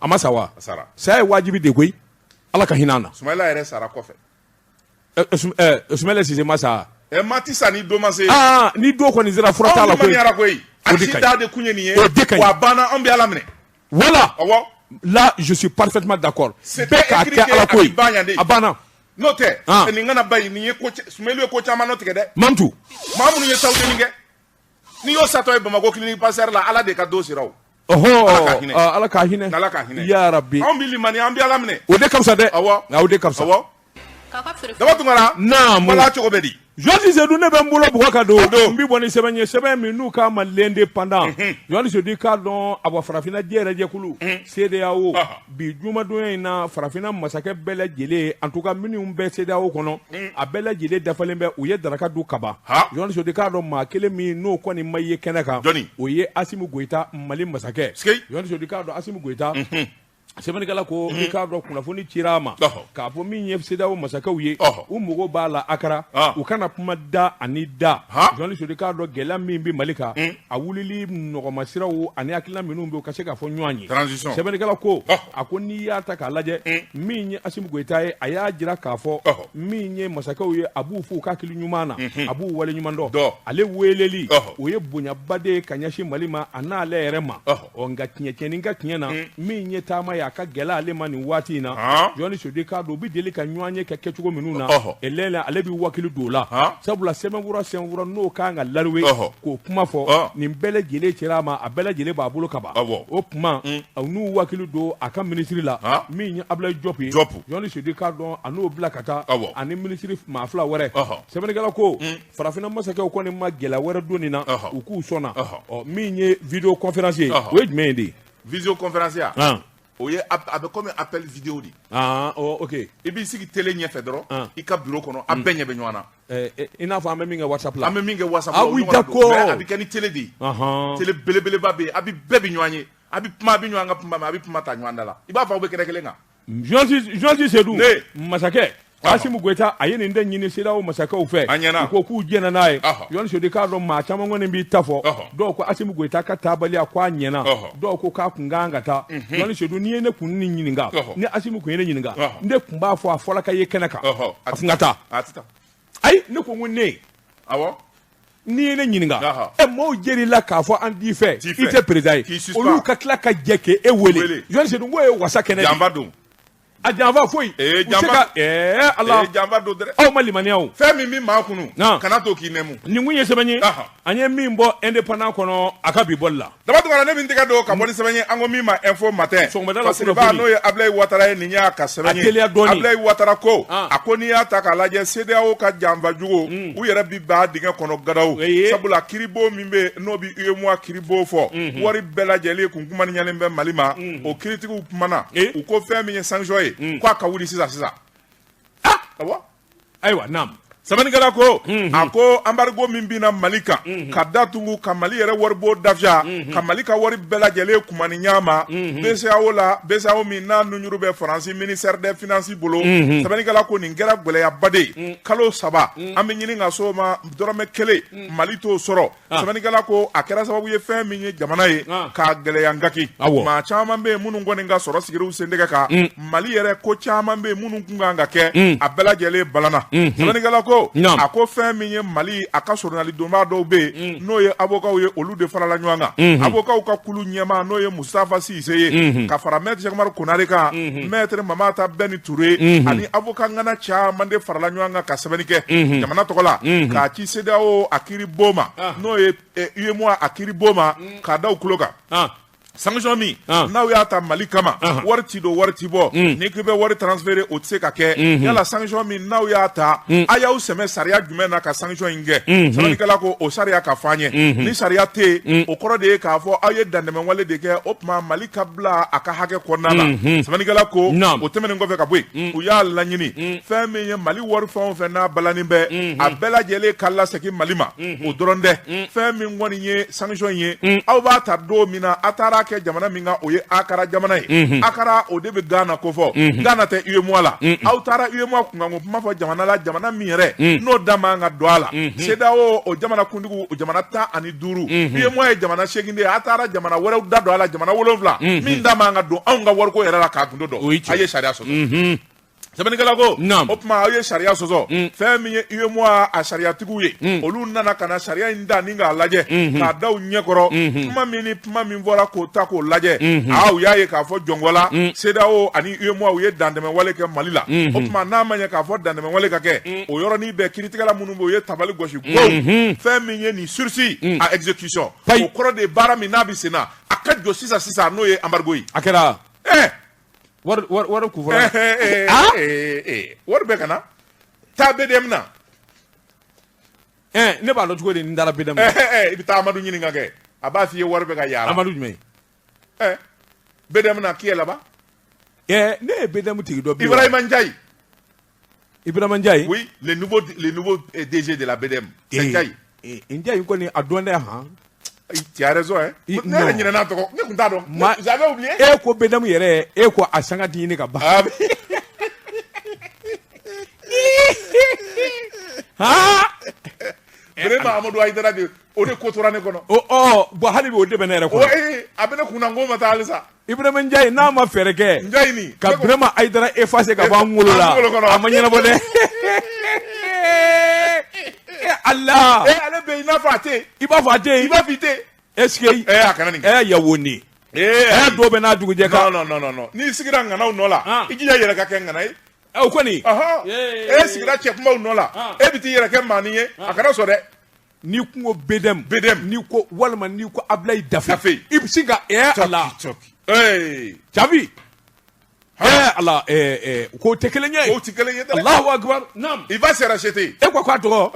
A ma sa wa? Saya ye wajibi de koyi. Ala ka hinɛ an na. Sumayila yɛrɛ sara kɔfɛ. Sumayila Sise ma sa. Ɛ, maa ti sa ni don ma se. Aa, ni don kɔni sera, fura t'a la koyi. Anw koyi. O de ka ɲi. A de kun ye nin ye. O de ka ɲi. Wa a banna, an bɛ Ala minɛ. Voilà. Awɔ. Là, je suis parfaitement d'accord. Bɛɛ k'a kɛ Ala ko ye. A banna. N'o tɛ, nin kana ba ye, nin ye ko Sumayila ye ko caman nɔ tigɛ dɛ. Mamtu. Maa minnu ye tawudeni kɛ, n'i y'o satɔ ye Bamakɔ clinique Pasteur la, Ala de ka don sera o. Ɔhɔ, Ala k'a hinɛ. Ala k'a hinɛ. Ya Rabbi. Anw bɛ limaniya, an bɛ Ala minɛ. O de ka fisa dɛ. Awɔ. O de ka fisa. Awɔ. Daba Tunkara. Naamu. Wala cogo bɛ di? Journaliste Seydou, ne bɛ n bolo bugɔ ka don. N bɛ bɔ ni sɛbɛn ye, sɛbɛn min n'u k'a ma L'Indépendant. Journaliste Seydou, k'a dɔn a bɔ farafinna diɲɛ yɛrɛ jɛkulu CEDEAO, bi jumadonya in na, farafinna masakɛ bɛɛ lajɛlen, en tout cas minnu bɛ CEDEAO kɔnɔ, a bɛɛ lajɛlen dafalen bɛ, u ye daraka dun kaban. Journaliste Seydou, k'a dɔn maa kelen min n'o kɔni ma ye kɛnɛ kan, o ye Assimi Goïta, Mali masakɛ. Journaliste Seydou, k'a dɔn Assimi Goïta, sɛbɛnnikɛla ko i k'a dɔn kunnafoni cira a ma k'a fɔ min ye CEDEAO masakɛw ye, u mago b'a la Akara, u kana kuma da ani da. Journaliste Seydou, k'a dɔn gɛlɛya min bɛ Mali kan, a wulili nɔgɔmasiraw ani hakilina minnu bɛ, u ka se k'a fɔ ɲɔgɔn ye. Sɛbɛnnikɛla ko, a ko n'i y'a ta k'a lajɛ, min ye Assimi Goïta ye, a y'a jira k'a fɔ min ye masakɛw ye, a b'u fo u ka hakili ɲuman na, a b'u wale ɲuman dɔn. Ale weleli, o ye bonyaba de ye ka ɲɛsin Mali ma, a n'ale yɛrɛ ma. Ɔ, nka tiɲɛ tiɲɛni ka tiɲɛ na, min ye taama ye, a ka gɛlɛ ale ma nin waati in na. Journaliste Seydou, k'a dɔn u bɛ deli ka ɲɔgɔn ye kɛ kɛcogo minnu na, elɛlɛ ale bɛ wakili don o la, sabula sɛbɛnfura n'o kan ka lariwe k'o kuma fɔ, nin bɛɛ lajɛlen cira a ma, a bɛɛ lajɛlen b'a bolo kaban. O tuma n'u wakili don a ka minisiri la, min ye Abdoulaye Diop ye, Journaliste Seydou, k'a dɔn a n'o bila ka taa ani minisiri maa fila wɛrɛ. Sɛbɛnnikɛla ko farafinna masakɛw kɔni ma gɛlɛya wɛrɛ don nin na, u k'u sɔnna. Ɔ, min ye vidéo conférence ye, o ye jumɛn ye de? Visio conférence ya, o ye a bɛ comme appel vidéo de. Ah, ok. I b'i sigi télé ɲɛfɛ dɔrɔn, i ka bureau kɔnɔ, a bɛɛ ɲɛ bɛ ɲɔgɔn na. I n'a fɔ an bɛ min kɛ WhatsApp la. An bɛ min kɛ WhatsApp la. Ah oui, d'accord. Mais a bɛ kɛ ni télé de ye. Télé belebeleba bɛ yen, a bɛ bɛɛ bɛ ɲɔgɔn ye, a bɛ kuma, a bɛ ɲɔgɔn ka kuma mɛn, a bɛ kuma ta ɲɔgɔn da la. I b'a fɔ aw bɛ kɛnɛ kelen kan. Journaliste Seydou, masakɛ Assimi Goïta, a ye nin de ɲini CEDEAO masakɛw fɛ, u ko k'u jɛnna n'a ye. Journaliste Seydou, k'a dɔn maa caman kɔni b'i ta fɔ, dɔw ko Assimi Goïta ka taabaliya ko a ɲɛna, dɔw ko k'a kun kan ka taa. Journaliste Seydou, n'i ye ne kun ni ɲininka, ni Assimi kun ye ne ɲininka, ne kun b'a fɔ a fɔla ka ye kɛnɛ kan, a kun ka taa. Ayi, ne ko n ko ne. Awɔ. N'i ye ne ɲininka, ɛ, maaw jɛr'i la k'a fɔ an t'i fɛ, i tɛ président ye, olu ka tila ka jɛ k'e wele. Journaliste Seydou, n k'o ye wasa kɛnɛ de. Janfa don. A janfa foyi. Ee U se janfa ka ɛɛ Ala. Ee janfa don dɛ. Aw ma limaniya o. Fɛn min bɛ maa kunu, Naam. kana to k'i nɛmu. Nin kun ye sɛbɛn ye. Aha. An ye min bɔ Indépendant kɔnɔ a ka bi bɔli la. Daba Tunkara, ne bɛ n tɛgɛ don ka bɔ ni sɛbɛn ye an ko min ma Info Matin. Sɔgɔmada la Fasiriba kunnafoni. n'o ye Ablaye Watara ye, nin y'a ka sɛbɛn A ye. teliya dɔɔni. Ablaye Watara ko Ah. a ko n'i y'a ta k'a lajɛ, CEDEAO ka janfa jugu, u yɛrɛ bi ba dingɛ kɔnɔ gadaw. Ee. Sabula kiiribo min bɛ yen n'o bɛ UEMOA kiiribo fɔ, wari bɛɛ lajɛlen kun kumaniyalen bɛ Mali ma, o kiiritigiw kumana, Ee. u ko fɛn min ye sanction ye, k'a ka wuli sisan sisan. Ah! Awɔ. Ayiwa, naam. Sɛbɛnnikɛla ko a ko embargo min binna Mali kan ka datugu ka Mali yɛrɛ waribon dafiya, ka Mali ka wari bɛɛ lajɛlen kumani ɲa ma BCEAO la, BCEAO min n'a nunjuru bɛ Faransi ministère des finances bolo. Sɛbɛnnikɛla ko nin kɛra gɛlɛyaba de ye. Kalo 3 an bɛ ɲini ka s'o ma, dɔrɔmɛ kelen Mali t'o sɔrɔ. Sɛbɛnnikɛla ko a kɛra sababu ye fɛn min ye jamana ye k'a gɛlɛya ngaki. Maa caman bɛ yen minnu kɔni ka sɔrɔ sigiriw sentigɛ kan Mali yɛrɛ, ko caman bɛ yen minnu kun kan ka kɛ, a bɛɛ lajɛlen balana. Sɛbɛnnikɛla ko a ko fɛn min ye Mali a ka soronalidonbaa dɔw bɛ yen n'o ye avocats ye, olu de farala ɲɔgɔn kan. Avocats ka kulu ɲɛmaa n'o ye Mustafa Sise ye, ka fara maître Cheikh Umaru Konare kan, maître Mamata Bɛni Ture ani avocat ŋana caman de farala ɲɔgɔn kan ka sɛbɛnni kɛ jamana tɔgɔ la k'a ci CEDEAO a kiiribon ma, n'o ye UEMOA a kiiribon ma, k'a da u tulo kan. Sanction min n'aw y'a ta Mali kama, wari ti don, wari ti bɔ, n'i k'i bɛ wari transférer, o tɛ se ka kɛ. Yala sanction min n'aw y'a ta, a y'aw sɛmɛ sariya jumɛn na ka sanction in kɛ? Sɛbɛnnikɛla ko o sariya ka fɔ an ye. Ni sariya tɛ yen, o kɔrɔ de ye k'a fɔ aw ye dantɛmɛwale de kɛ. O tuma Mali ka bila a ka hakɛ kɔnɔna na. Sɛbɛnnikɛla ko o tɛmɛnen kɔfɛ ka bɔ yen, u y'a laɲini fɛn min ye Mali wari fɛn o fɛn n'a balannen bɛ, a bɛɛ lajɛlen ka lasegin Mali ma. O dɔrɔn tɛ, fɛn min kɔni ye sanction ye, aw b'a ta don min na, a taara kɛ jamana min kan, o ye Akara jamana ye. Akara, o de bɛ Ghana kofɔ, Ghana tɛ UEMOA la. Aw taara UEMOA kunkanko kuma fɔ jamana la, jamana min yɛrɛ n'o da man ka don a la. CEDEAO o jamana kuntigiw, o jamana 15, UEMOA ye jamana 8 de ye, a taara jamana wɛrɛw da don a la, jamana 7 min da man ka don anw ka wariko yɛrɛ la k'a gundo dɔn. A ye sariya sɔsɔ. Sɛbɛnnikɛla ko o tuma aw ye sariya sɔsɔ. Fɛn min ye UEMOA a sariyatigiw ye, olu nana ka na sariya in da ni k'a lajɛ k'a da u ɲɛkɔrɔ, kuma min ni kuma min fɔra, k'o ta k'o lajɛ, aa, u y'a ye k'a fɔ jɔngɔ la CEDEAO ani UEMOA u ye dantɛmɛwale kɛ Mali la. O tuma n'a ma ɲɛ k'a fɔ dantɛmɛwale ka kɛ, o yɔrɔnin bɛɛ kiiritigɛla minnu bɛ yen, u ye tabali gosi go, fɛn min ye nin sursis à exécution, o kɔrɔ de ye baara min n'a bɛ sen na, a ka jɔ sisan sisan, n'o ye embargo ye. A kɛra. Ɛɛ. Wari wari kun fɔlɔ. Wari bɛɛ ka na taa BDM na. Ne b'a dɔn cogo di n taara BDM na? I bɛ taa Amadu ɲininka kɛ, a b'a f'i ye wari bɛ ka yaala. Amadu jumɛn? BDM na, qui est là-bas? Ne ye BDM tigi dɔ bi. Ibrahima Ndiaye. Ibrahima Ndiaye. Oui, le nouveau DG de la BDM, c'est Ndiaye. Ndiaye kɔni a dɔn dɛ han. Tu as raison, hein. Ne yɛrɛ ɲinɛna a tɔgɔ, ne tun t'a dɔn. J'avais oublié. E ko BDM yɛrɛ, e ko a sanga ti ɲini ka ban. Ah. Ha. Vraiment, Amadou Haïdara de o de ko tora ne kɔnɔ. O ɔ bon, hali bi o de bɛ ne yɛrɛ kɔnɔ. A bɛ ne kunna n ko ma taa halisa. Ibrahima Ndiaye n'a ma fɛɛrɛ kɛ. Ndiaye nin. Ka Birama Haïdara effacer ka bɔ an kunkolo la. A ma ɲɛnabɔ dɛ. Allah. Ale bɛ i n'a fɔ a tɛ yen. I b'a fɔ a tɛ yen. I b'a fɔ i tɛ yen. Est-ce que. A kana nin kɛ. Yawo nin. Dɔw bɛ n'a dugujɛ kan. Non, non, non, non, n'i sigira ŋanaw nɔ la, i jija yɛrɛ ka kɛ ŋana ye. O kɔni. E sigira cɛkumaw nɔ la, e bɛ t'i yɛrɛ kɛ maanin ye, a kana sɔn dɛ. N'i kun ko BDM. BDM. N'i ko walima n'i ko Ablaye Dafe. Dafe. I bɛ sin ka Ala. Jabi. Ala, k'o tɛ kelen ye. K'o tɛ kelen ye dɛ. Allahu akbar. Naam. Il va se racheter. E ko k'a tɔgɔ.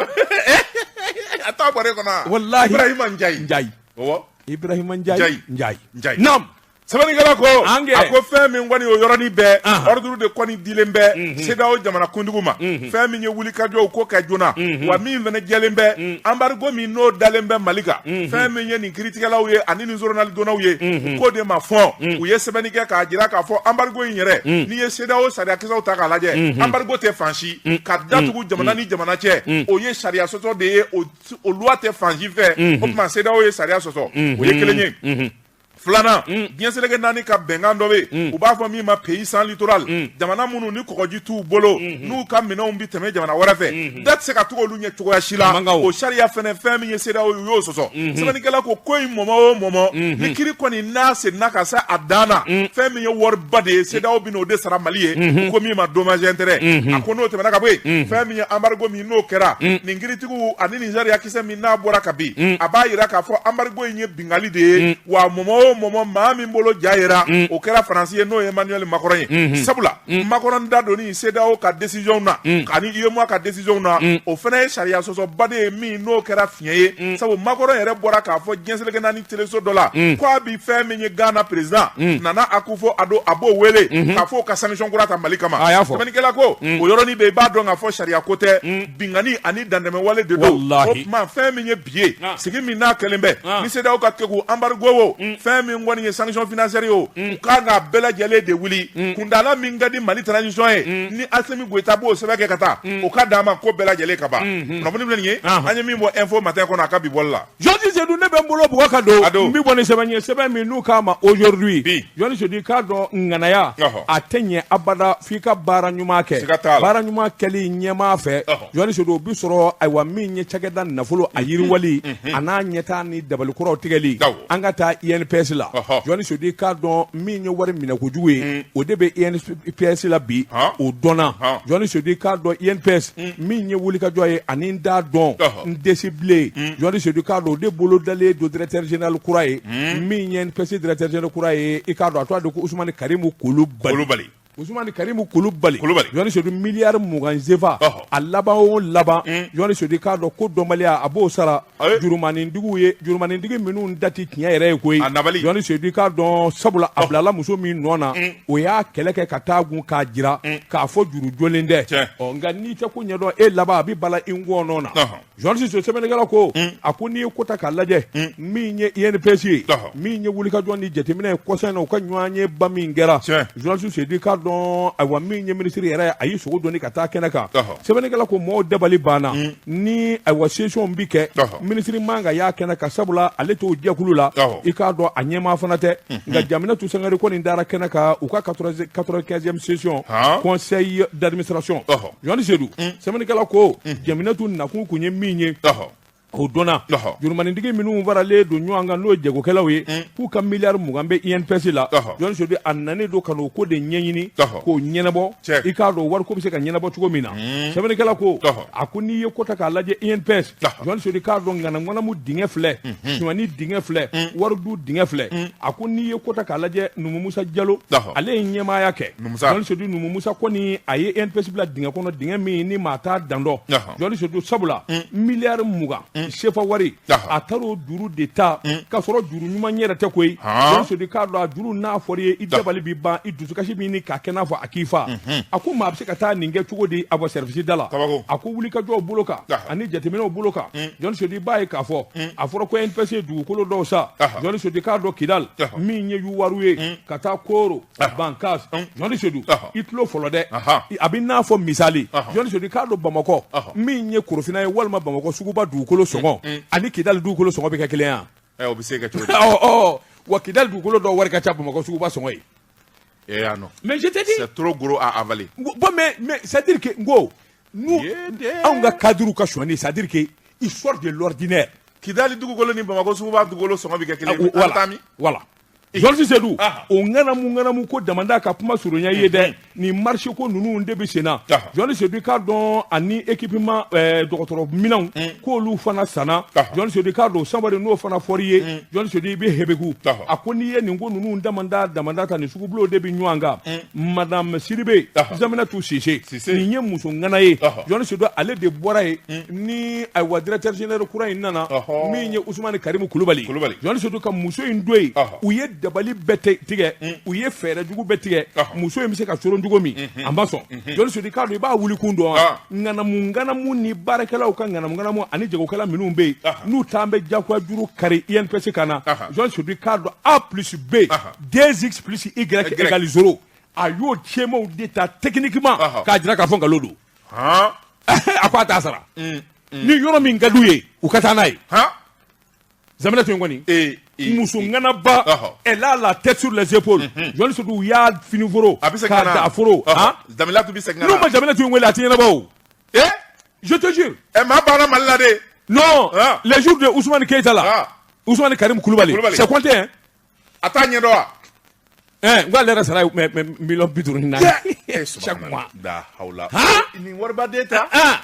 A t'a bɔ ne kɔnɔ. Walahi. Ibrahima Ndiaye. Ndiaye. Awɔ. Ibrahima Ndiaye. Ndiaye. Ndiaye. Naam. Sɛbɛnnikɛla ko a ko fɛn min kɔni o yɔrɔnin bɛɛ, ordre de kɔni dilen bɛ CEDEAO jamana kuntigiw ma, fɛn min ye wulikajɔw ko kɛ joona, wa min fana jɛlen bɛ, embargo min n'o dalen bɛ Mali kan, fɛn min ye nin kiiritigɛlaw ye ani nin journalidonnaw ye, k'o de ma fɔn. U ye sɛbɛnni kɛ k'a jira k'a fɔ embargo in yɛrɛ, n'i ye CEDEAO sariyakisɛw ta k'a lajɛ, embargo tɛ fan si ka datugu jamana ni jamana cɛ, o ye sariya sɔsɔ de ye, o loi tɛ fan si fɛ. O tuma CEDEAO ye sariya sɔsɔ, o ye kelen ye. Filanan, diɲɛ seleke naani ka bɛnkan dɔ bɛ yen, u b'a fɔ min ma pays sans littoral, jamana minnu ni kɔgɔji t'u bolo, n'u ka minɛnw bɛ tɛmɛ jamana wɛrɛ fɛ, da tɛ se ka tugu olu ɲɛ cogoya si la. O sariya fɛnɛ, fɛn min ye CEDEAO ye, u y'o sɔsɔ. Sɛbɛnnikɛla ko ko in mɔmɔ o mɔmɔ, ni kiiri kɔni n'a seginna ka se a dan na, fɛn min ye wariba de ye, CEDEAO bɛ n'o de sara Mali ye, u ko min ma dommage intérêt. A ko n'o tɛmɛna ka bɔ yen, fɛn min ye embargo min n'o kɛra, nin kiiritigiw ani nin sariya kisɛ min n'a bɔra ka bin, a b'a yira k'a fɔ embargo in ye bingali de ye. Wa mɔmɔ o mɔmɔ, maa min bolo ja yera, o kɛra Faransi ye, n'o ye Emmanuel Macron ye. Sabula Macron da donni CEDEAO ka décision na ani UEMOA ka décision na, o fana ye sariya sɔsɔba de ye min n'o kɛra fiɲɛ ye. Sabu Macron yɛrɛ bɔra k'a fɔ diɲɛ seleke naani teleso dɔ la ko a bi fɛn min ye Ghana président Nana Akufo-Addo, a b'o wele k'a fɔ ka sanction kura ta Mali kama. Sɛbɛnnikɛla ko o yɔrɔnin bɛɛ, i b'a dɔn k'a fɔ sariya ko tɛ, bingani ani dantɛmɛwale de don. O tuma, fɛn min ye bi ye, sigi min n'a kɛlen bɛ ni CEDEAO ka kɛku embargo o, fɛn min kɔni ye sanction financière ye o, u kan k'a bɛɛ lajɛlen de wuli. Kundala min ka di Mali transition ye, ni Assimi Goïta b'o sɛbɛn kɛ ka taa, o ka d'an ma ko bɛɛ lajɛlen ka ban. Kunnafoni filɛ nin ye, an ye min bɔ Info Matin kɔnɔ a ka bi bɔli la. Jɔnni Seydou, ne bɛ n bolo bugɔ ka don, n bɛ bɔ ni sɛbɛn ye, sɛbɛn min n'u k'a ma Aujourd'hui. Jɔnni Seydou, i k'a dɔn ŋanaya a tɛ ɲɛ abada f'i ka baara ɲuman kɛ. Baara ɲuman kɛli ɲɛmaa fɛ, Jɔnni Seydou, o bi sɔrɔ ayiwa min ye cakɛda nafolo a yiriwali a n'a ɲɛtaa ni dabalikuraw tigɛli. An ka taa INPS la. Jɔnni Seydou, i k'a dɔn min ye wari minɛ kojugu ye, o de bɛ INPS la bi, o dɔnna. Jɔnni Seydou, i k'a dɔn INPS min ye wulikajɔ ye ani n t'a dɔn n desi bilen. Jɔnni Seydou, i k'a dɔn o de bolo dalen don directeur général kura ye, min ye INPS directeur général kura ye, i k'a dɔn a tɔgɔ de ko Usumani Karimu Kulubali. Usumani Karimu Kulubali, Jɔnni Seydou, miliyari 20 sefa a laban o laban, Jɔnni Seydou, i k'a dɔn ko dɔnbaliya a b'o sara jurumanitigiw ye, jurumanitigi minnu da tɛ tiɲɛ yɛrɛ ye koyi. Jɔnni Seydou, i k'a dɔn sabula a bilala muso min nɔ na, o y'a kɛlɛ kɛ ka taa gun k'a jira k'a fɔ juru jolen tɛ. Ɔ nka n'i tɛ ko ɲɛdɔn, e laban a bɛ bala i ngɔnɔ na. Journaliste sɛbɛnnikɛla ko a ko n'i ye ko ta k'a lajɛ, min ye INPS ye, min ye wulikajɔ ni jateminɛ ye kɔsa in na, u ka ɲɔgɔn ye ba min kɛra, journaliste Seydou, i k'a dɔn ayiwa min ye minisiri yɛrɛ ye, a y'i sogo dɔɔni ka taa kɛnɛ kan. Sɛbɛnnikɛla ko mɔgɔw dabali banna ni ayiwa session bi kɛ, minisiri man ka y'a kɛnɛ kan, sabula ale t'o jɛkulu la, i k'a dɔn a ɲɛmaa fana tɛ. Nka Jaminatu Sangare kɔni dara kɛnɛ kan, u ka 95e session conseil d'administration. Journaliste Seydou, sɛbɛnnikɛla ko Jaminatu nakun kun ye min ye, o dɔnna. Jurumanitigi minnu faralen don ɲɔgɔn kan, n'o ye jagokɛlaw ye, k'u ka miliyari 20 bɛ INPS la, Journaliste Seydou, a nanen don ka n'o ko de ɲɛɲini k'o ɲɛnabɔ, i k'a dɔn wariko bɛ se ka ɲɛnabɔ cogo min na. Sɛbɛnnikɛla ko a ko n'i ye ko ta k'a lajɛ INPS, Journaliste Seydou, k'a dɔn ŋanaŋanamu dingɛ filɛ, sonyani dingɛ filɛ, waridu dingɛ filɛ. A ko n'i ye ko ta k'a lajɛ, Numu Musa Jalo, ale ye ɲɛmaaya kɛ. Journaliste Seydou, Numu Musa kɔni a ye INPS bila dingɛ kɔnɔ, dingɛ min ni maa t'a dan dɔn. Journaliste Seydou, sabula miliyari 20 sefa wari, a taara o juru de ta k'a sɔrɔ juru ɲuman yɛrɛ tɛ koyi. Journaliste Seydou, k'a dɔn a juru n'a fɔra i ye, i dabali b'i ban, i dusukasi b'i ni k'a kɛ n'a fɔ a k'i fa. A ko maa bɛ se ka taa nin kɛ cogo di a bɔ service da la? A ko wulikajɔw bolo kan ani jateminɛw bolo kan, Journaliste Seydou, i b'a ye k'a fɔ a fɔra ko INPS ye dugukolo dɔw sa. Journaliste Seydou, k'a dɔn Kidal min ye Yuwaru ye ka taa Koro Bankas, Journaliste Seydou, i tulo fɔlɔ dɛ, a bɛ n'a fɔ misali, Journaliste Seydou, k'a dɔn Bamakɔ min ye Korofina ye walima Bamakɔ suguba dugukolo sɔngɔ ani Kidali dugukolo sɔngɔ bɛ kɛ kelen ye? O bɛ se ka cogo di? Wa Kidali dugukolo dɔw wari ka ca Bamakɔ suguba sɔngɔ ye. Eh, ah non. Mais je te dis. C'est trop gros à avaler. Bon, mais c'est-à-dire que, n ko, nous, anw ka cadre ka sonyani, c'est-à-dire que il sort de l'ordinaire. Kidali dugukolo ni Bamakɔ suguba dugukolo sɔngɔ bɛ kɛ kelen ye. Voilà. Voilà. Journaliste Seydou, o ŋanamu ŋanamu ko damanda ka kuma surunya ye dɛ, nin marché ko ninnu de bɛ sen na. Journaliste Seydou, k'a dɔn ani équipement dɔgɔtɔrɔ minɛnw k'olu fana sanna. Journaliste Seydou, k'a dɔn sanbari n'o fana fɔr'i ye, Journaliste Seydou, i bɛ hebeku. A ko n'i ye nin ko ninnu damanda damanda ta, nin sugubulon de bɛ ɲɔgɔn kan. Madame Sidibe Zaminatu Sise, nin ye muso ŋana ye. Journaliste Seydou, ale de bɔra yen ni ayiwa directeur général kura in nana, min ye Usumani Karimu Kulubali. Journaliste Seydou, ka muso in don yen, u ye dabali bɛɛ tigɛ, u ye fɛɛrɛ jugu bɛɛ tigɛ, muso in bɛ se ka coron cogo min, a ma sɔn. Journaliste Seydou, k'a dɔn i b'a wuli kun dɔn, ŋanamu ŋanamu ni baarakɛlaw ka ŋanamu ŋanamu ani jagokɛla minnu bɛ yen n'u t'an bɛ jagoya juru kari INPS kan na. Journaliste Seydou, k'a dɔn A plus B 2x plus Y égale 0, a y'o schémaw de ta techniquement k'a jira k'a fɔ nkalon don. A ko a t'a sara, ni yɔrɔ min ka d'u ye, u ka taa n'a ye. Zaminatu in kɔni muso ŋanaba, elle a la tête sur les épaules. Jɔnni Sedu y'a fini foro A bɛ segin k'a ka na. Da foro. Zamilatu bɛ segin ka N'u na. ma Zaminatu in wele, a tɛ ɲɛnabɔ o. Je te jure. Ɛ, maa banna Mali la de. Non, Ah. les jours de Ousmane Keita là, Ousmane Karim Koulibaly, Koulibaly. c'est compté, hein. A t'a ɲɛdɔn wa? Hein, n ko ale yɛrɛ sara ye mais 54 millions chaque mois. Da hawla. Han? Nin waribaden ta. Ah.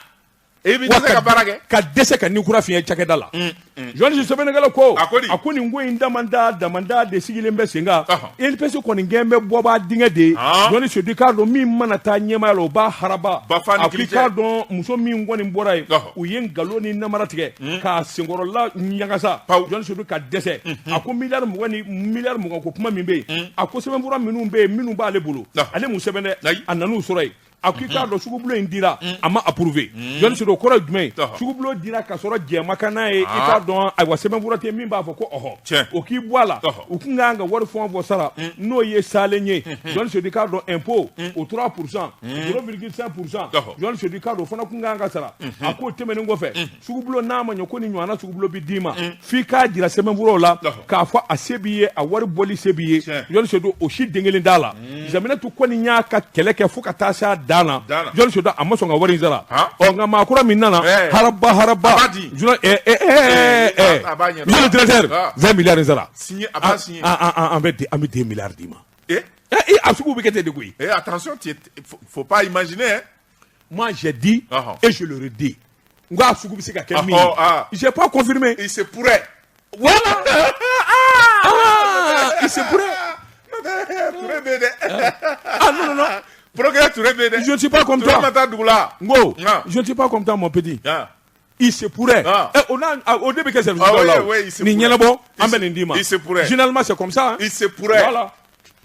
E bɛ Wa dɛsɛ ka baara kɛ. Ka dɛsɛ ka ni kura fiɲɛ cakɛda la. Journaliste sɛbɛnnikɛla ko A ko di? A ko nin ko in damanda damanda de sigilen bɛ sen kan. INPS kɔni gɛn bɛ bɔba dingɛ de ye. Journaliste Sedu k'a dɔn min mana taa ɲɛmaaya la, o b'a haraba. Bafa ni A ko i kilicɛ. k'a dɔn muso min kɔni bɔra yen, u ye nkalon ni namara tigɛ k'a senkɔrɔla ɲagasa. Pawu. Journaliste Sedu ka dɛsɛ. A ko 20 miliyari ni 20 miliyari ko kuma min bɛ yen, a ko sɛbɛnfura minnu bɛ yen, minnu b'ale bolo, ale m'u sɛbɛn dɛ, a nan'u sɔrɔ yen. A ko i k'a dɔn sugubulon in dira, a ma approuvé. Jɔnni Sedu, o kɔrɔ ye jumɛn ye? Sugubulon dira ka sɔrɔ jɛma kan n'a ye, i k'a dɔn ayiwa sɛbɛnfura tɛ min b'a fɔ ko ɔhɔ o k'i bɔ a la. U kun kan ka wari fɛn o fɛn sara, n'o ye salen ye, Jɔnni Sedu k'a dɔn impôt o 3%, 0,5%, Jɔnni Sedu k'a dɔn o fana kun kan ka sara. A k'o tɛmɛnen kɔfɛ, sugubulon n'a ma ɲɛ ko nin ɲɔgɔnna sugubulon bɛ d'i ma, f'i k'a jira sɛbɛnfuraw la k'a fɔ a se b'i ye, a wari bɔli se b'i ye. Jɔnni Sedu, o si den kelen t'a la. Zaminatu kɔni y'a ka kɛlɛ kɛ fo ka taa se a dan na. Dan na. Jɔnni Sedu, a ma sɔn ka wari in sara. Ɔ nka maa kura min nana, haraba haraba. A b'a di. Jɔn ɛ ɛ ɛ ɛ A b'a ɲɛdɔn. Monsieur le directeur, 20 milliards in sara. Signé, a b'a signé. An bɛ an bɛ 2 milliards d'i ma. Eh, a sugu bɛ kɛ ten de koyi. Eh, attention, faut pas imaginer, hein. Moi, j'ai dit et je le redis, n ko a sugu bɛ se ka kɛ min ye, j'ai pas confirmé. Il se pourrait. Voilà, ah, il se pourrait. Touré bɛ yen dɛ. Ah non, non, non. Procureur Touré bɛ yen dɛ. Je ne suis pas comme Touré toi. ma taa dugu la. N ko, Ah. je ne suis pas comme toi, mon petit. Ah. Il se pourrait. Ah. Eh, on a, ah, au début que service Ah dɔw oui, la o. oui, il se Nin pourrait. ɲɛnabɔ, an Il bɛ nin d'i ma. Il se pourrait. Généralement, c'est comme ça, hein. Il se pourrait. Voilà.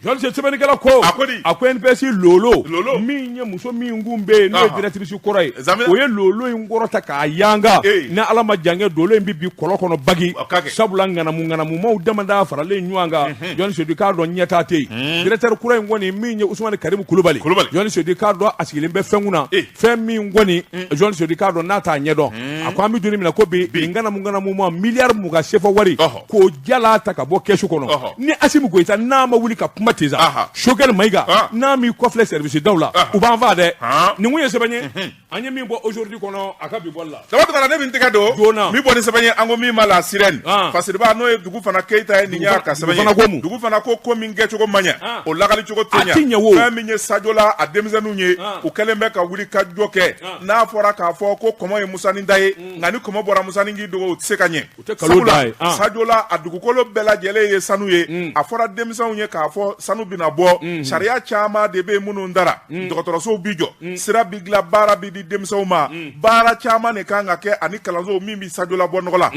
Journaliste sɛbɛnnikɛla ko A ko di? A ko NPS lolo Lolo. min ye muso min kun bɛ yen, n'o ye directrice kɔrɔ ye, Zamina. o ye lolo in kɔrɔ ta k'a yanga. Ni Ala ma jan kɛ, lolo in bɛ bi kɔlɔn kɔnɔ bagi. O ka kɛ. Sabula ŋanamu ŋanamumaw damada faralen ɲɔgɔn kan. Jɔnni Sedu k'a dɔn ɲɛtaa tɛ yen. Directeur kura in kɔni min ye Usumani Karimu Kulubali, Kulubali. Jɔnni Sedu k'a dɔn a sigilen bɛ fɛn kunna, fɛn min kɔni, Jɔnni Sedu k'a dɔn n'a t'a ɲɛdɔn. A ko an bɛ don min na ko bi, nin ŋanamu ŋanamuma 20 miliyari sefa wari k'o jala ta ka bɔ kɛsu kɔnɔ. Ni Asimi Goyita n'a ma wuli ka kuma ten sa, Choguel Mayiga n'a m'i kɔfilɛ service daw la, u b'an faa dɛ. Nin kun ye sɛbɛn ye an ye min bɔ Aujourd'hui kɔnɔ a ka bi bɔli la. Daba Tunkara, ne bɛ n tɛgɛ don Joona. min bɔ ni sɛbɛn ye, an ko min ma La Sirène. Fasiriba, n'o ye dugu fana Keyita ye, nin y'a ka sɛbɛn Dugu fana ko mun? ye. Dugu fana ko ko min kɛcogo man ɲɛ, o lakalicogo tɛ A ɲɛ. ti ɲɛ wo. Fɛn min ye Sajola a denmisɛnninw ye, u kɛlen bɛ ka wuli ka jɔ kɛ. N'a fɔra k'a fɔ ko kɔmɔ ye Musanin da ye, nka ni kɔmɔ bɔra Musanin k'i dogo, o tɛ se ka ɲɛ. O tɛ kalon da ye. Sajola a dugukolo bɛɛ lajɛlen ye sanu ye. A fɔra denmisɛnw ye k'a fɔ sanu bɛna bɔ. Sariya caman de bɛ yen minnu dara, dɔgɔtɔrɔsow bi jɔ, sira bi dilan, baara bi di denmisɛnw ma, baara caman de kan ka kɛ ani kalansow min bi Sajola bɔ nɔgɔ la.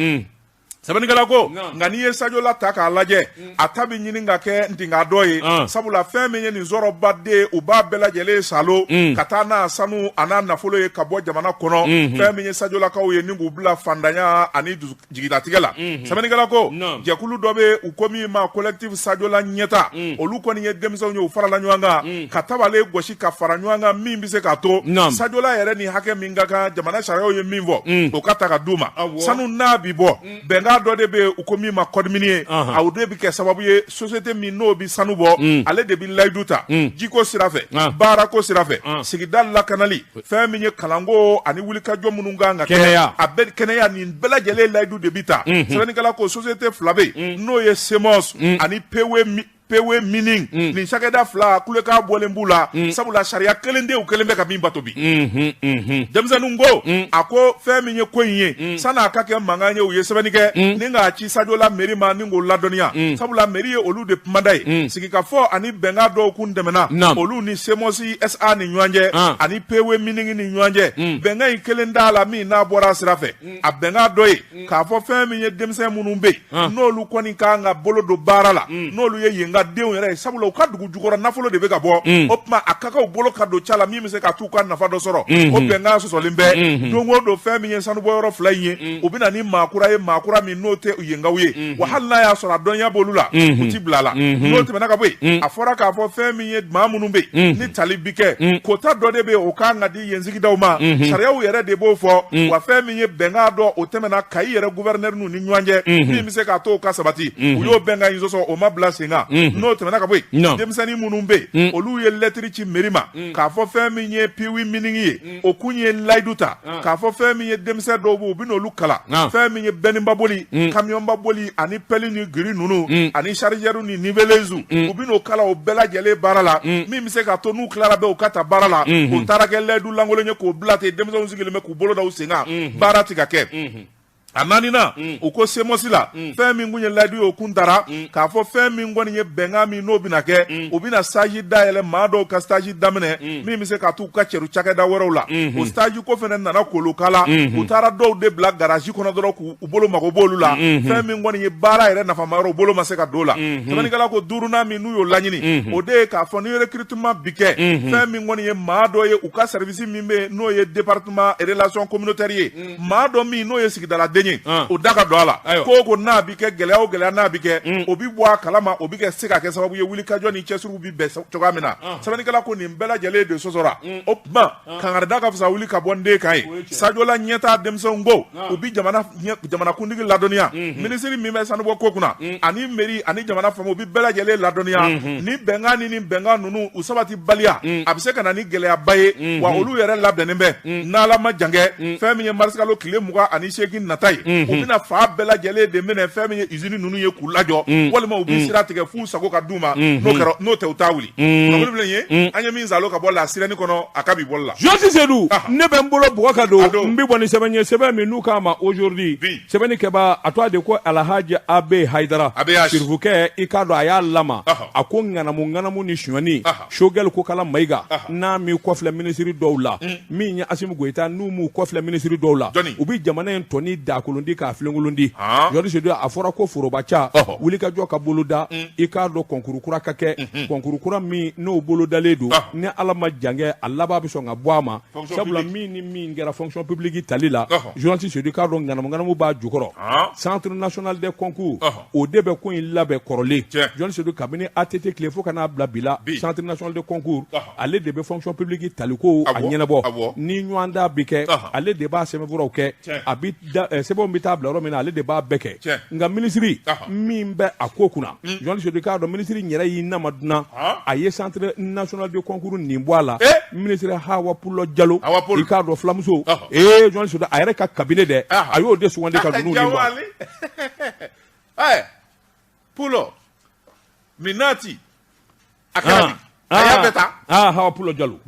Sɛbɛnnikɛla ko nka n'i ye Sajola ta k'a lajɛ, a ta bɛ ɲini ka kɛ ntinka dɔ ye, sabula fɛn min ye nin sɔrɔbaden, u b'a bɛɛ lajɛlen salo ka taa n'a sanu a n'a nafolo ye ka bɔ jamana kɔnɔ. Fɛn min ye Sajolakaw ye ni k'u bila fantanya ani jigilatigɛ la. Sɛbɛnnikɛla ko jɛkulu dɔ bɛ u ko min ma Collectif Sajola ɲɛta, olu kɔni ye denmisɛnw ye, u farala ɲɔgɔn kan ka tabale gosi ka fara ɲɔgɔn kan min bɛ se k'a to Sajola yɛrɛ ni hakɛ min ka kan, jamana sariyaw ye min fɔ, o ka ta ka d'u ma. Sanu n'a bi bɔ, bɛnkan dɔ de bɛ yen u ko min ma code minier, o de bɛ kɛ sababu ye société min n'o bɛ sanu bɔ, ale de bɛ layidu ta jiko sira fɛ, baarako sira fɛ, sigida lakanali, fɛn min ye kalanko ani wulikajɔ minnu kan ka kɛ, a bɛɛ kɛnɛya, nin bɛɛ lajɛlen layidu de bɛ ta. Sɛbɛnnikɛla ko société fila bɛ yen, n'o ye CEMOS ani PW Mining. Nin cakɛda fila, kulekan bɔlen b'u la, sabula sariya kelen tɛ u kelen bɛ ka min bato bi. Denmisɛnninw ko a ko fɛn min ye ko in ye, san'a ka kɛ mankan ye, u ye sɛbɛnni kɛ ni k'a ci Sajola mairie ma ni k'o ladɔnniya, sabula mairie ye olu de kumada ye. Sigikafɔ ani bɛnkan dɔw kun tɛmɛna olu ni CEMOS SA ni ɲɔgɔn cɛ ani PW Mining ni ɲɔgɔn cɛ. Bɛnkan in kelen t'a la min n'a bɔra a sira fɛ. A bɛnkan dɔ ye k'a fɔ fɛn min ye denmisɛn minnu bɛ yen n'olu kɔni kan ka bolo don baara la, n'olu ye yen ka ka denw yɛrɛ ye sabula u ka dugu jukɔrɔ nafolo de bɛ ka bɔ o tuma a ka kan u bolo ka don ca la min bɛ se ka t'u ka nafa dɔ sɔrɔ o bɛnkan sɔsɔlen bɛ don o don fɛn min ye sanubɔyɔrɔ fila in ye u bɛ na ni maa kura ye maa kura min n'o tɛ yenkaw ye wa hali n'a y'a sɔrɔ a dɔnniya b'olu la u ti bila a la n'o tɛmɛna ka bɔ yen a fɔra k'a fɔ fɛn min ye maa minnu bɛ yen ni tali bi kɛ kota dɔ de bɛ yen o kan ka di yen sigidaw ma sariyaw yɛrɛ de b'o fɔ wa fɛn min ye bɛnkan dɔ o tɛmɛna Kayi yɛrɛ gouverneur n'u ni ɲɔgɔn cɛ min bɛ se k'a to o ka sabati u y'o bɛnkan in sɔsɔ o ma bila sen kan n'o tɛmɛna ka bɔ yen denmisɛnnin minnu bɛ yen olu ye lɛtiri ci mairie ma k'a fɔ fɛn min ye puits mining ye o kun ye layidu ta k'a fɔ fɛn min ye denmisɛn dɔw bɛ u bɛ n'olu kalan fɛn min ye bɛniba boli kamiyɔnba boli ani pelle ni grue ninnu ani chargeur ni niveleuse u bɛ n'o kalan o bɛɛ lajɛlen baara la min bɛ se k'a to n'u tilara bɛɛ u ka ta baara la o taara kɛ layidu lankolon ye k'o bila ten denmisɛnw sigilen bɛ k'u bolo da u sen kan baara tɛ ka kɛ a naaninan u ko CMOS la fɛn min kun ye layidu ye o kun tara k'a fɔ fɛn min kɔni ye bɛnkan min n'o bɛna kɛ u bɛna stage dayɛlɛ maa dɔw ka stage daminɛ min bɛ se ka t'u ka cɛru cakɛda wɛrɛw la o stage ko fana nana kolokala u taara dɔw de bila garage kɔnɔ dɔrɔn k'u bolo mago b'olu la fɛn min kɔni ye baara yɛrɛ nafama yɔrɔ u bolo ma se ka don o la sɛbɛnnikɛla ko duurunan min n'u y'o laɲini o de ye k'a fɔ ni recrutement bi kɛ fɛn min kɔni ye maa dɔ ye u ka service min bɛ yen n'o ye département relation communautaire ye maa dɔ min n'o ye sigidaladen ye o da ka don a la ko ko n'a bɛ kɛ gɛlɛya o gɛlɛya n'a bɛ kɛ o bɛ bɔ a kalama o bɛ kɛ se ka kɛ sababu ye wulikajɔ ni cɛsiriw bɛ bɛn cogoya min na sɛbɛnnikɛla ko nin bɛɛ lajɛlen de sɔsɔra o tuma kankarida ka fisa wuli ka bɔ n den kan ye Sadiola ɲɛtaa denmisɛnw ko u bɛ jamanakuntigi ladɔnniya minisiri min bɛ sanubɔ ko kunna ani mairie ani jamana faamaw u bɛ bɛɛ lajɛlen ladɔnniya ni bɛnkan ni bɛnkan ninnu u sabatibaliya a bɛ se ka na ni gɛlɛyaba ye wa olu yɛrɛ labɛnnen bɛ n'Ala ma jan kɛ fɛn min ye marisikalo tile 28 nata ye u bɛna fan bɛɛ lajɛlen de minɛ fɛn min ye usine ninnu ye k'u lajɔ walima u bɛ sira tigɛ f'u sago ka d'u ma n'o kɛra n'o tɛ u t'a wuli kunnafoni filɛ nin ye an ye min salo ka bɔ La Sirène kɔnɔ a ka bi bɔli la Josi Sedu ne bɛ n bolo bugɔ ka don n bɛ bɔ ni sɛbɛn ye sɛbɛn min n'u k'a ma aujourd'hui sɛbɛnni kɛbaa a tɔgɔ de ko Alhaji Abe Hayidara sirifukɛ i k'a dɔn a y'a lama a ko ŋanamu ŋanamu ni sonyani Choguel Kokala Mayiga n'a m'i kɔfilɛ minisiri dɔw la min ye Asimi Goyita n'u m'u kɔfilɛ minisiri dɔw la u bɛ jamana in tɔni dakolon di k'a filenkolon di Josi Sedu a fɔra ko forobaca wulikajɔ ka boloda i k'a dɔn concours kura ka kɛ concours kura min n'o bolodalen don ni Ala ma jan kɛ a laban bɛ sɔn ka bɔ a ma sabula min ni min kɛra fonction publique tali la journaliste Sedu i k'a dɔn ŋanamu ŋanamu b'a jukɔrɔ centre national des concours o de bɛ ko in labɛn kɔrɔlen journaliste Sedu kabini ATT tile fo ka n'a bila bi la centre national des concours ale de bɛ fonction publique taliko a ɲɛnabɔ ni ɲɔgɔndan bɛ kɛ ale de b'a sɛbɛnfuraw kɛ a bɛ sɛbɛnw bɛ taa bila yɔrɔ min na ale de b'a bɛɛ kɛ nka minisiri min bɛ a ko kunna journaliste Sedu i k'a dɔn minisiri yɛrɛ y'i nama dunan a ye centre national de concours nin bɔ a la minisiri Hawa Pulo Jalo i k'a dɔn fulamuso ee journaliste Sedu a yɛrɛ ka cabinet dɛ a y'o de sugandi ka ninnu nin bɔ a Pulo Minati a kɛra a y'a bɛɛ ta Hawa Pulo Jalo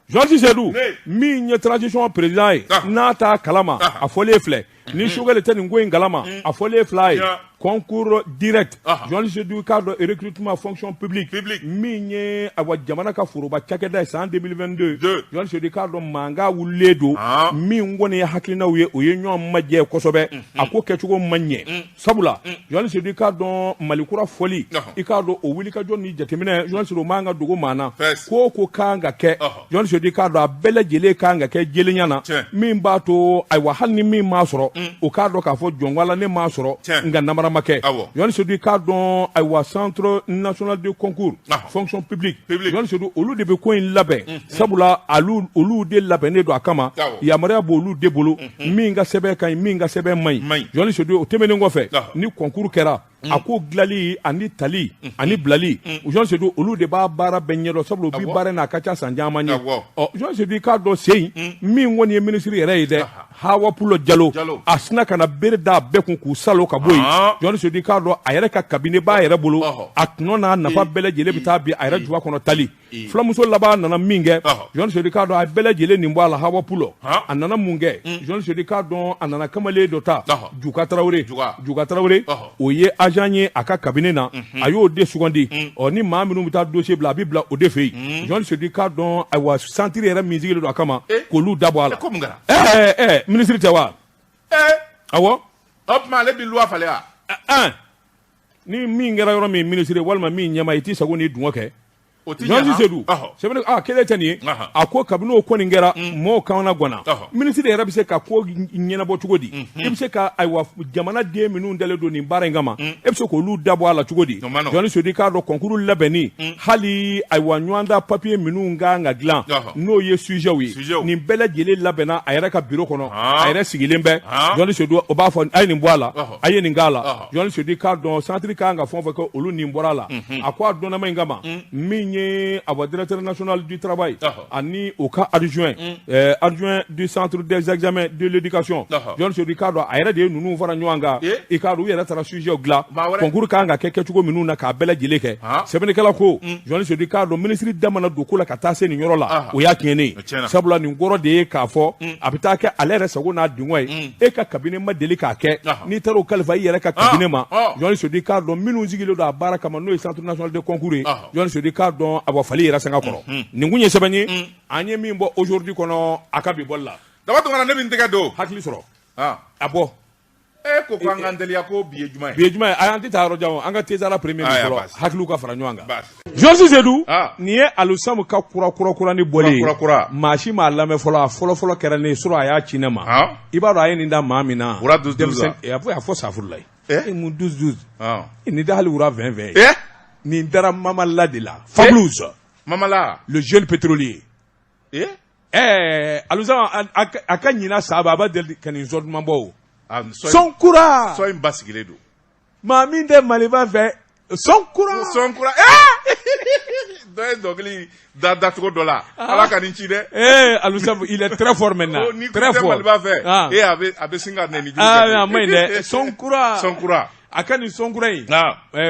journaliste Sedu min ye transition président ye n'a t'a kalama a fɔlen filɛ ni Choguel tɛ nin ko in kalama a fɔlen filɛ ye concours direct journaliste Sedu k'a dɔn recrutement fonction publique min ye awa jamana ka foroba cakɛda ye san 2022 journaliste Sedu k'a dɔn mankan wulilen don min kɔni ye hakilinaw ye o ye ɲɔgɔn majɛ kosɛbɛ a ko kɛcogo ma ɲɛ sabula journaliste Sedu i k'a dɔn Mali kura fɔli i k'a dɔn o wulikajɔ ni jateminɛ journaliste Sedu o man ka dogo maa na ko o ko kan ka kɛ journaliste Sedu i k'a dɔn a bɛɛ lajɛlen kan ka kɛ jɛlenya na min b'a to ayiwa hali ni min m'a sɔrɔ o k'a dɔn k'a fɔ jɔn la ne m'a sɔrɔ nka namara ma kɛ journaliste Sedu i k'a dɔn ayiwa centre national de concours fonction publique journaliste Sedu olu de bɛ ko in labɛn sabula olu de labɛnnen don a kama yamaruya b'olu de bolo min ka sɛbɛn ka ɲi min ka sɛbɛn man ɲi journaliste Sedu o tɛmɛnen kɔfɛ ni concours kɛra a ko dilali ani tali ani bilali journaliste Sedu olu de b'a baara bɛɛ ɲɛdɔn sabula u bi baara in na a ka ca san caman ye ɔ journaliste Sedu i k'a dɔn sen min kɔni ye minisiri yɛrɛ ye dɛ Hawa Pulo Jalo a sinna ka na bere da a bɛɛ kun k'u salo ka bɔ yen journaliste Sedu i k'a dɔn a yɛrɛ ka cabinet b'a yɛrɛ bolo a tɔnɔ n'a nafa bɛɛ lajɛlen bɛ taa bin a yɛrɛ juba kɔnɔ tali fulamuso laban nana min kɛ journaliste Sedu i k'a dɔn a bɛɛ lajɛlen nin bɔ a la Hawa Pulo a nana mun kɛ journaliste Sedu i k'a dɔn a nana kamalen dɔ ta Juga Tarawele Juga Tarawele o ye agent ye a ka cabinet na a y'o de sugandi ɔ ni maa minnu bɛ taa dossier bila a bɛ bila o de fɛ yen journaliste Sedu i k'a dɔn ayiwa centre yɛrɛ min sigilen don a kama k'olu da bɔ a la minisiri tɛ wa awɔ o tuma ale bɛ loi falen wa Ni min kɛra yɔrɔ min ministre walima min ɲɛmaa i t'i sago n'i dungɔ kɛ. Journaliste Seydou sɛbɛnni a kelen tɛ nin ye a ko kabini o kɔni kɛra mɔgɔw kamanaganna minisiri yɛrɛ bɛ se ka ko ɲɛnabɔ cogo di i bɛ se ka ayiwa jamanaden minnu dalen don nin baara in kama e bɛ se k'olu dabɔ a la cogo di Journaliste Seydou k'a dɔn concours labɛnni hali ayiwa ɲɔgɔndan papier minnu kan ka dilan n'o ye sujetw ye nin bɛɛ lajɛlen labɛnna a yɛrɛ ka bureau kɔnɔ a yɛrɛ sigilen bɛ Journaliste Seydou o b'a fɔ a ye nin bɔ a la a ye nin k'a la Journaliste Seydou k'a dɔn centre kan ka fɛn o fɛn kɛ olu nin bɔra a la a ko a dɔnnama in kama min ye awa directeur national du travail ani o ka adjoint adjoint du centre des examens de l'éducation Journaliste Seydou k'a dɔn a yɛrɛ de ye ninnu fara ɲɔgɔn kan i k'a dɔn u yɛrɛ taara sujet dilan concours kan ka kɛ kɛcogo minnu na k'a bɛɛ lajɛlen kɛ sɛbɛnnikɛla ko Journaliste Seydou k'a dɔn minisiri da mana don ko la ka taa se nin yɔrɔ la o y'a tiɲɛnen ye sabula nin kɔrɔ de ye k'a fɔ a bɛ taa kɛ ale yɛrɛ sago n'a dungɔ ye e ka cabinet ma deli k'a kɛ n'i taara o kalifa i yɛrɛ ka cabinet ma Journaliste Seydou k'a dɔn minnu sigilen don a baara kama n'o ye centre national de concours ye Journaliste Seydou k'a dɔn a fali yɛrɛ sanga kɔrɔ nin kun ye sɛbɛn ye an ye min bɔ aujourd'hui kɔnɔ a ka bi bɔli la. Daba Tunkara, ne bɛ n tɛgɛ don. Hakili sɔrɔ a bɔ. E ko k'an k'an teliya ko bi ye juma ye. Bi ye juma ye, ayi an tɛ taa yɔrɔ jan o, an ka Tezala premier fɔlɔ hakiliw ka fara ɲɔgɔn kan. Journaliste Seydou nin ye Alusamu ka kura kura kurani bɔlen ye. Kura kura. Maa si m'a lamɛn fɔlɔ, a fɔlɔ fɔlɔ kɛra ne ye surɔ a y'a ci ne ma. I b'a dɔn a ye nin da maa min na. Wura 12 12. A fɔ safurulayi. E mun 12 12. Nin da hali wura 20 20 ye. Nin dara Mamala de la. Fabulous. Mamala. Le jeune pétrolier. Alusamu a ka ɲina saba a b'a deli ka nin sɔn duman bɔ o. Son kura. Sɔn in basigilen don. Maa min tɛ Maliba fɛ son kura. Son kura. Dɔ ye dɔnkili da dacogo dɔ la. Ala ka nin ci dɛ. Alusamu il est très fort maintenant. Ni très fort. Maliba fɛ. A bɛ sin ka nɛni jugu kɛ. A ma ɲi dɛ. Son kura. Son kura. A ka nin son kura in.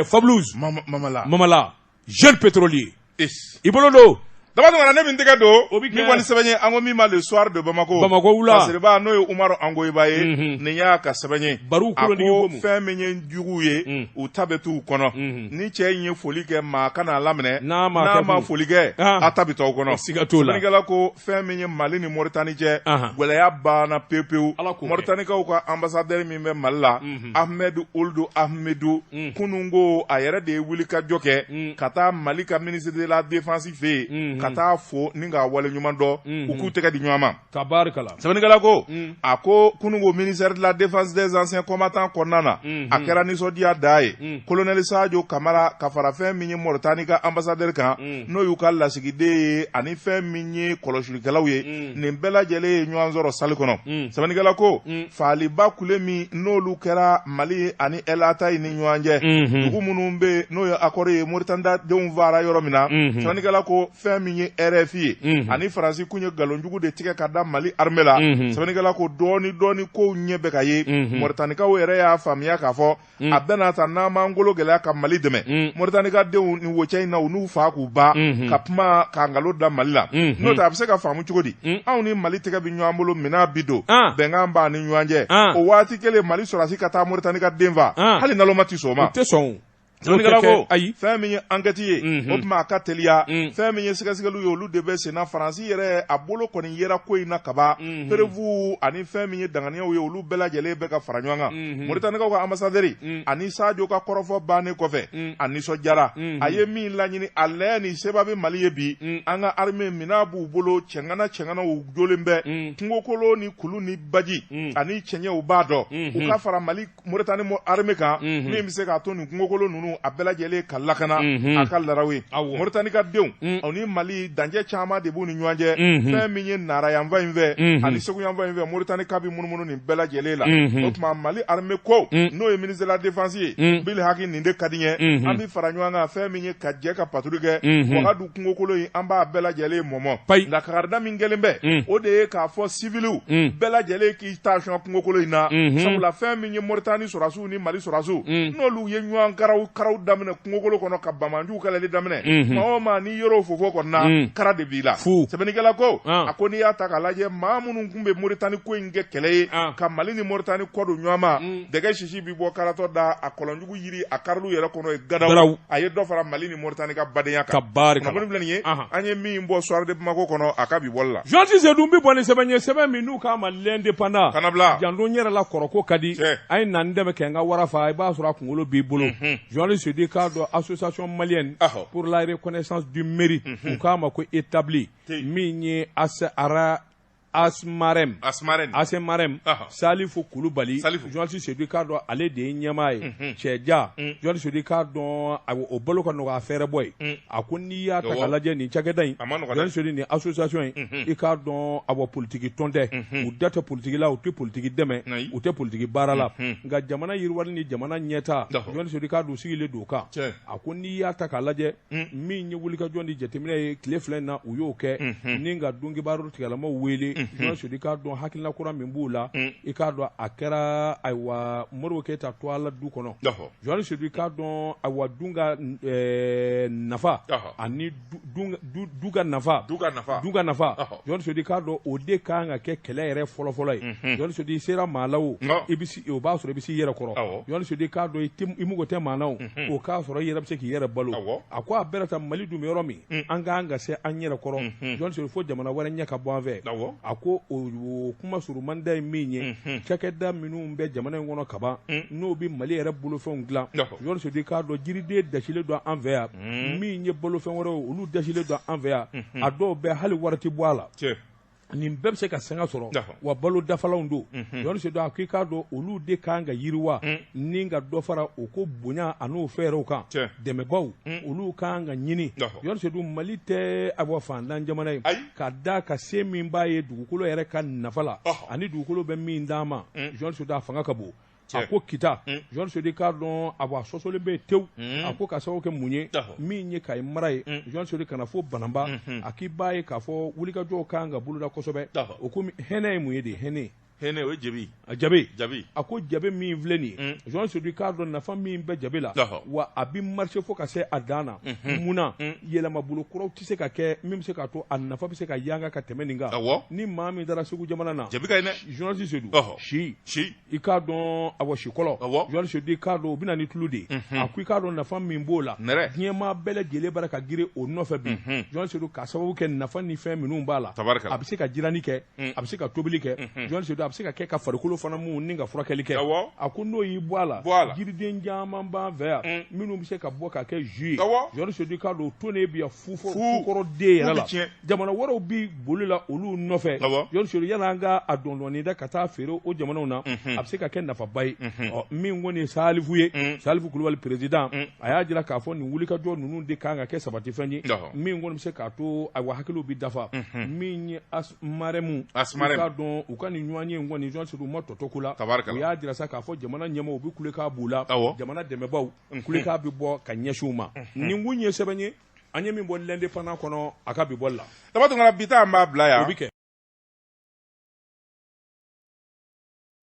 Fabulous. Mamala. Mamala. Jeune pétrolier. I bolo don. Daba Tunkara, ne bɛ n tɛgɛ don min kɔni sɛbɛn ye, an ko min ma Le Soir de Bamako. Bamako wula. Fasiriba n'o ye Umaru Angoyiba ye. Nin y'a ka sɛbɛn ye. Baro a ko fɛn min ye juguw ye, u ta bɛ t'u kɔnɔ. Ni cɛ in ye foli kɛ, maa kana a laminɛ. N'a ma foli kɛ, a ta bɛ t'aw kɔnɔ. Siga t'o la. Sɛbɛnnikɛla ko fɛn min ye Mali ni Moritani cɛ, gɛlɛya banna pewu pewu. Moritanikaw ka ambassadeur min bɛ Mali la, Ahmed Ould Ahmedou, kununko a yɛrɛ de ye wulikajɔ kɛ ka taa Mali ka ministre de la défense fɛ yen, ka taa fo ni k'a wale ɲuman dɔn, u k'u tɛgɛ di ɲɔgɔn ma. Tabarikala. Sɛbɛnnikɛla ko a ko kununko ministère de la défense des anciens combattants kɔnɔna na, a kɛra nisɔndiya da ye. Colonel Sadio Kamara ka fara fɛn min ye Mauritanie ka ambassadeur kan, n'o y'u ka lasigiden ye, ani fɛn min ye kɔlɔsilikɛlaw ye, nin bɛɛ lajɛlen ye ɲɔgɔn sɔrɔ salle kɔnɔ. Sɛbɛnnikɛla ko faaliba kule min n'olu kɛra Mali ani El Atayi ni ɲɔgɔn cɛ, dugu minnu bɛ yen n'o ye accord ye, Mauritanie denw faara yɔrɔ min na. Sɛbɛnnikɛla ko fɛn min ye RFI ye ani Faransi kun ye nkalonjugu de tigɛ ka da Mali armée la. Sɛbɛnnikɛla ko dɔɔni dɔɔni kow ɲɛ bɛ ka ye. Moritanikaw yɛrɛ y'a faamuya k'a fɔ a bɛna ta n'an m'an golo gɛlɛya ka Mali dɛmɛ, Moritani ka denw ni wocɛ in na, u n'u fa k'u ba ka kuma ka nkalon da Mali la. N'o tɛ a bɛ se ka faamu cogo di? Anw ni Mali tɛgɛ bɛ ɲɔgɔn bolo minɛn bi don, bɛnkan b'a ni ɲɔgɔn cɛ. O waati kelen Mali sɔrɔdasi ka taa Moritani ka den fa, hali naloma tɛ sɔn o ma. O tɛ sɔn. Sɛbɛnnikɛla ko ayi, fɛn min ye enquête ye, o tuma a ka teliya. Fɛn min ye sɛgɛsɛgɛliw ye, olu de bɛ sen na. Faransi yɛrɛ a bolo kɔni yera ko in na kaban. Preuve ani fɛn min ye danganiyaw ye, olu bɛɛ lajɛlen bɛ ka fara ɲɔgɔn kan. Moritanikaw ka ambassadeur ani Sadio ka kɔrɔfɔ bannen kɔfɛ, a nisɔndiyara. A ye min laɲini, a lajɛ ni seba bɛ Mali ye bi, an ka armée minɛn b'u bolo, cɛŋana cɛŋanaw jolen bɛ kungokolo ni kulu ni baji ani cɛɲɛw b'a dɔn, u ka fara Mali Mauritanie armée kan, min bɛ se k'a to nin kungokolo ninnu a bɛɛ lajɛlen ka lakana a ka laraw ye. Mauritanie ka denw ni Mali dancɛ caman de b'u ni ɲɔgɔn cɛ. Fɛn min ye Nara yanfan in fɛ ani Segu yanfan in fɛ, Mauritanie ka bɛ munumunu nin bɛɛ lajɛlen la. O tuma Mali armée ko, n'o ye ministre de la défense ye, Bil Haki, nin de ka di n ye, an bɛ fara ɲɔgɔn kan fɛn min ye ka jɛ ka patrouille kɛ Wagadu kungokolo in, an b'a bɛɛ lajɛlen mɔmɔ. Nka kakarida min kɛlen bɛ, o de ye k'a fɔ civiliw bɛɛ lajɛlen k'i taa sɔn kungokolo in na, sabula fɛn min ye Mauritanie sɔrɔdasiw ni Mali sɔrɔdasiw, n'olu ye ɲɔgɔn karaw karaw daminɛ kungokolo kɔnɔ ka banbaanciw kɛlɛli daminɛ, maa o maa n'i yer'o fofo kɔnɔna, kara de b'i la. Sɛbɛnnikɛla ko a ko n'i y'a ta k'a lajɛ, maa minnu tun bɛ Mauritanie ko in kɛ kɛlɛ ye ka Mali ni Mauritanie kɔ don ɲɔgɔn ma, dɛgɛ sisi bɛ bɔ karatɔ da, a kɔlɔnjugu yiri a kariliw yɛrɛ kɔnɔ ye gadaw, a ye dɔ fara Mali ni Mauritanie ka badenya kan. Kunnafoni filɛ nin ye, an ye min bɔ Soir de Bamako kɔnɔ a ka bi bɔli la. Journaliste Seydou bɛ bɔ ni sɛbɛn ye, sɛbɛn min n'u k'a ma L'Indépendant. Kana bila. Janto n yɛrɛ la, kɔrɔ ko ka di. A ye na n dɛmɛ kɛ n ka wara fa, i b'a sɔrɔ a kunkolo b'i bolo. Journaliste Journaliste Seydou k'a dɔn association malienne pour la reconnaissance du mérite, u k'a ma ko établi, min ye ara Asmarem, Asmarem Salifu Kulubali. Journaliste Seydou k'a dɔn ale de ye ɲɛmaa ye. Cɛja, journaliste Seydou k'a dɔn o balo ka nɔgɔ a fɛɛrɛ bɔ ye. A ko n'i y'a ta k'a lajɛ nin cakɛda in, journaliste Seydou, nin association in, i k'a dɔn awɔ politiki tɔn tɛ, u da tɛ politiki la, u tɛ politiki dɛmɛ, u tɛ politiki baara la, nka jamana yiriwali ni jamana ɲɛta, journaliste Seydou k'a dɔn u sigilen don o kan. A ko n'i y'a ta k'a lajɛ, min ye wulikajɔ ni jateminɛ ye tile 2 in na, u y'o kɛ ni ka donkibaru tigilamaw wele. Journaliste Seydou k'a dɔn hakilina kura min b'u la, i k'a dɔn a kɛra ayiwa Modibo Keyita tɔgɔ la du kɔnɔ. Journaliste Seydou k'a dɔn ayiwa dun ka nafa ani du ka nafa, du ka nafa, du ka nafa, journaliste Seydou k'a dɔn o de kan ka kɛ kɛlɛ yɛrɛ fɔlɔfɔlɔ ye. Journaliste Seydou, i sera maa la o, i bɛ o b'a sɔrɔ i bɛ s'i yɛrɛ kɔrɔ. Journaliste Seydou k'a dɔn i mago tɛ maa na o, o k'a sɔrɔ i yɛrɛ bɛ se k'i yɛrɛ balo. A ko a bɛɛ ta Mali dun bɛ yɔrɔ min, an k'an ka se an yɛrɛ kɔrɔ, journaliste Seydou, fo jamana wɛrɛ ɲɛ ka bɔ an fɛ. A ko o kuma surumanda ye min ye, cakɛda minnu bɛ jamana in kɔnɔ kaban, n'o bɛ Mali yɛrɛ bolofɛnw dilan, journaliste Seydou k'a dɔn jiriden dasilen don an fɛ yan, min ye bolofɛn wɛrɛw, olu dasilen don an fɛ yan, a dɔw bɛ hali wari tɛ bɔ a la. Nin bɛɛ bɛ se ka sanga sɔrɔ, wa balo dafalanw don. Journaliste Seydou a ko i k'a dɔn olu de kan ka yiriwa ni ka dɔ fara o ko bonya an'o fɛɛrɛw kan, dɛmɛbaw olu kan ka ɲini. Journaliste Seydou, Mali tɛ awa fantan jamana ye, ka da ka se min b'a ye dugukolo yɛrɛ ka nafa la ani dugukolo bɛ min d'an ma. Journaliste Seydou, a fanga ka bon. A ko Kita, journaliste Seydou k'a dɔn a sɔsɔlen bɛ tewu. A ko ka sababu kɛ mun ye, min ye Kayi mara ye, journaliste Seydou, ka na fo Bananba, a k'i b'a ye k'a fɔ wulikajɔw kan ka boloda kosɛbɛ. O ko hɛnɛ ye mun ye de? Hɛnɛ, hɛnɛ o ye jabi. Jabe. Jabi. A ko jabe min filɛ nin ye, journaliste Seydou k'a dɔn nafa min bɛ jabe la, wa a bɛ marché fo ka se a dan na. Mun na yɛlɛmabolo kuraw tɛ se ka kɛ min bɛ se k'a to a nafa bɛ se ka yanga ka tɛmɛ nin kan? Ni maa min taara Segu jamana na, jabi ka ɲi dɛ. Journaliste Seydou, si si i k'a dɔn awɔ sikɔlɔ, journaliste Seydou i k'a dɔn o bɛ na ni tulu de ye. A ko i k'a dɔn nafa min b'o la, diɲɛmaa bɛɛ lajɛlen bara ka girin o nɔfɛ bi, journaliste Seydou, k'a sababu kɛ nafa ni fɛn minnu b'a la. A bɛ se ka jiranni kɛ, a bɛ se ka tobili kɛ, journaliste Seydou, a bɛ se ka kɛ ka farikolo fana mun ni ka furakɛli kɛ. A ko n'o y'i bɔ a la, jiriden caman b'an fɛ yan minnu bɛ se ka bɔ ka kɛ jus ye. Journaliste Seydou k'a dɔn o tonnen bi yan fukɔrɔ den yɛrɛ la, jamana wɛrɛw bi boli la olu nɔfɛ. Journaliste Seydou, yanni an ka a dɔndɔnni da ka taa feere o jamanaw na, a bɛ se ka kɛ nafaba ye. Ɔ min kɔni ye Salifu ye, Salifu Kulubali président, a y'a jira k'a fɔ nin wulikajɔ ninnu de kan ka kɛ sabatifɛn ye min kɔni bɛ se k'a to ayiwa hakiliw bɛ dafa. Min ye Asmarɛmu, i k'a dɔn u ka nin ɲɔgɔn ye in kɔni, journaliste Seydou, u ma tɔ to ko la. U y'a jira sa k'a fɔ jamana ɲɛmaaw bɛ kulekan b'u la, jamana dɛmɛbaw kulekan bɛ bɔ ka ɲɛsin u ma. Nin kun ye sɛbɛn ye an ye min bɔ L'Indépendant kɔnɔ a ka bi bɔli la. Daba Tunkara, bi ta an b'a bila yan. O bɛ kɛ.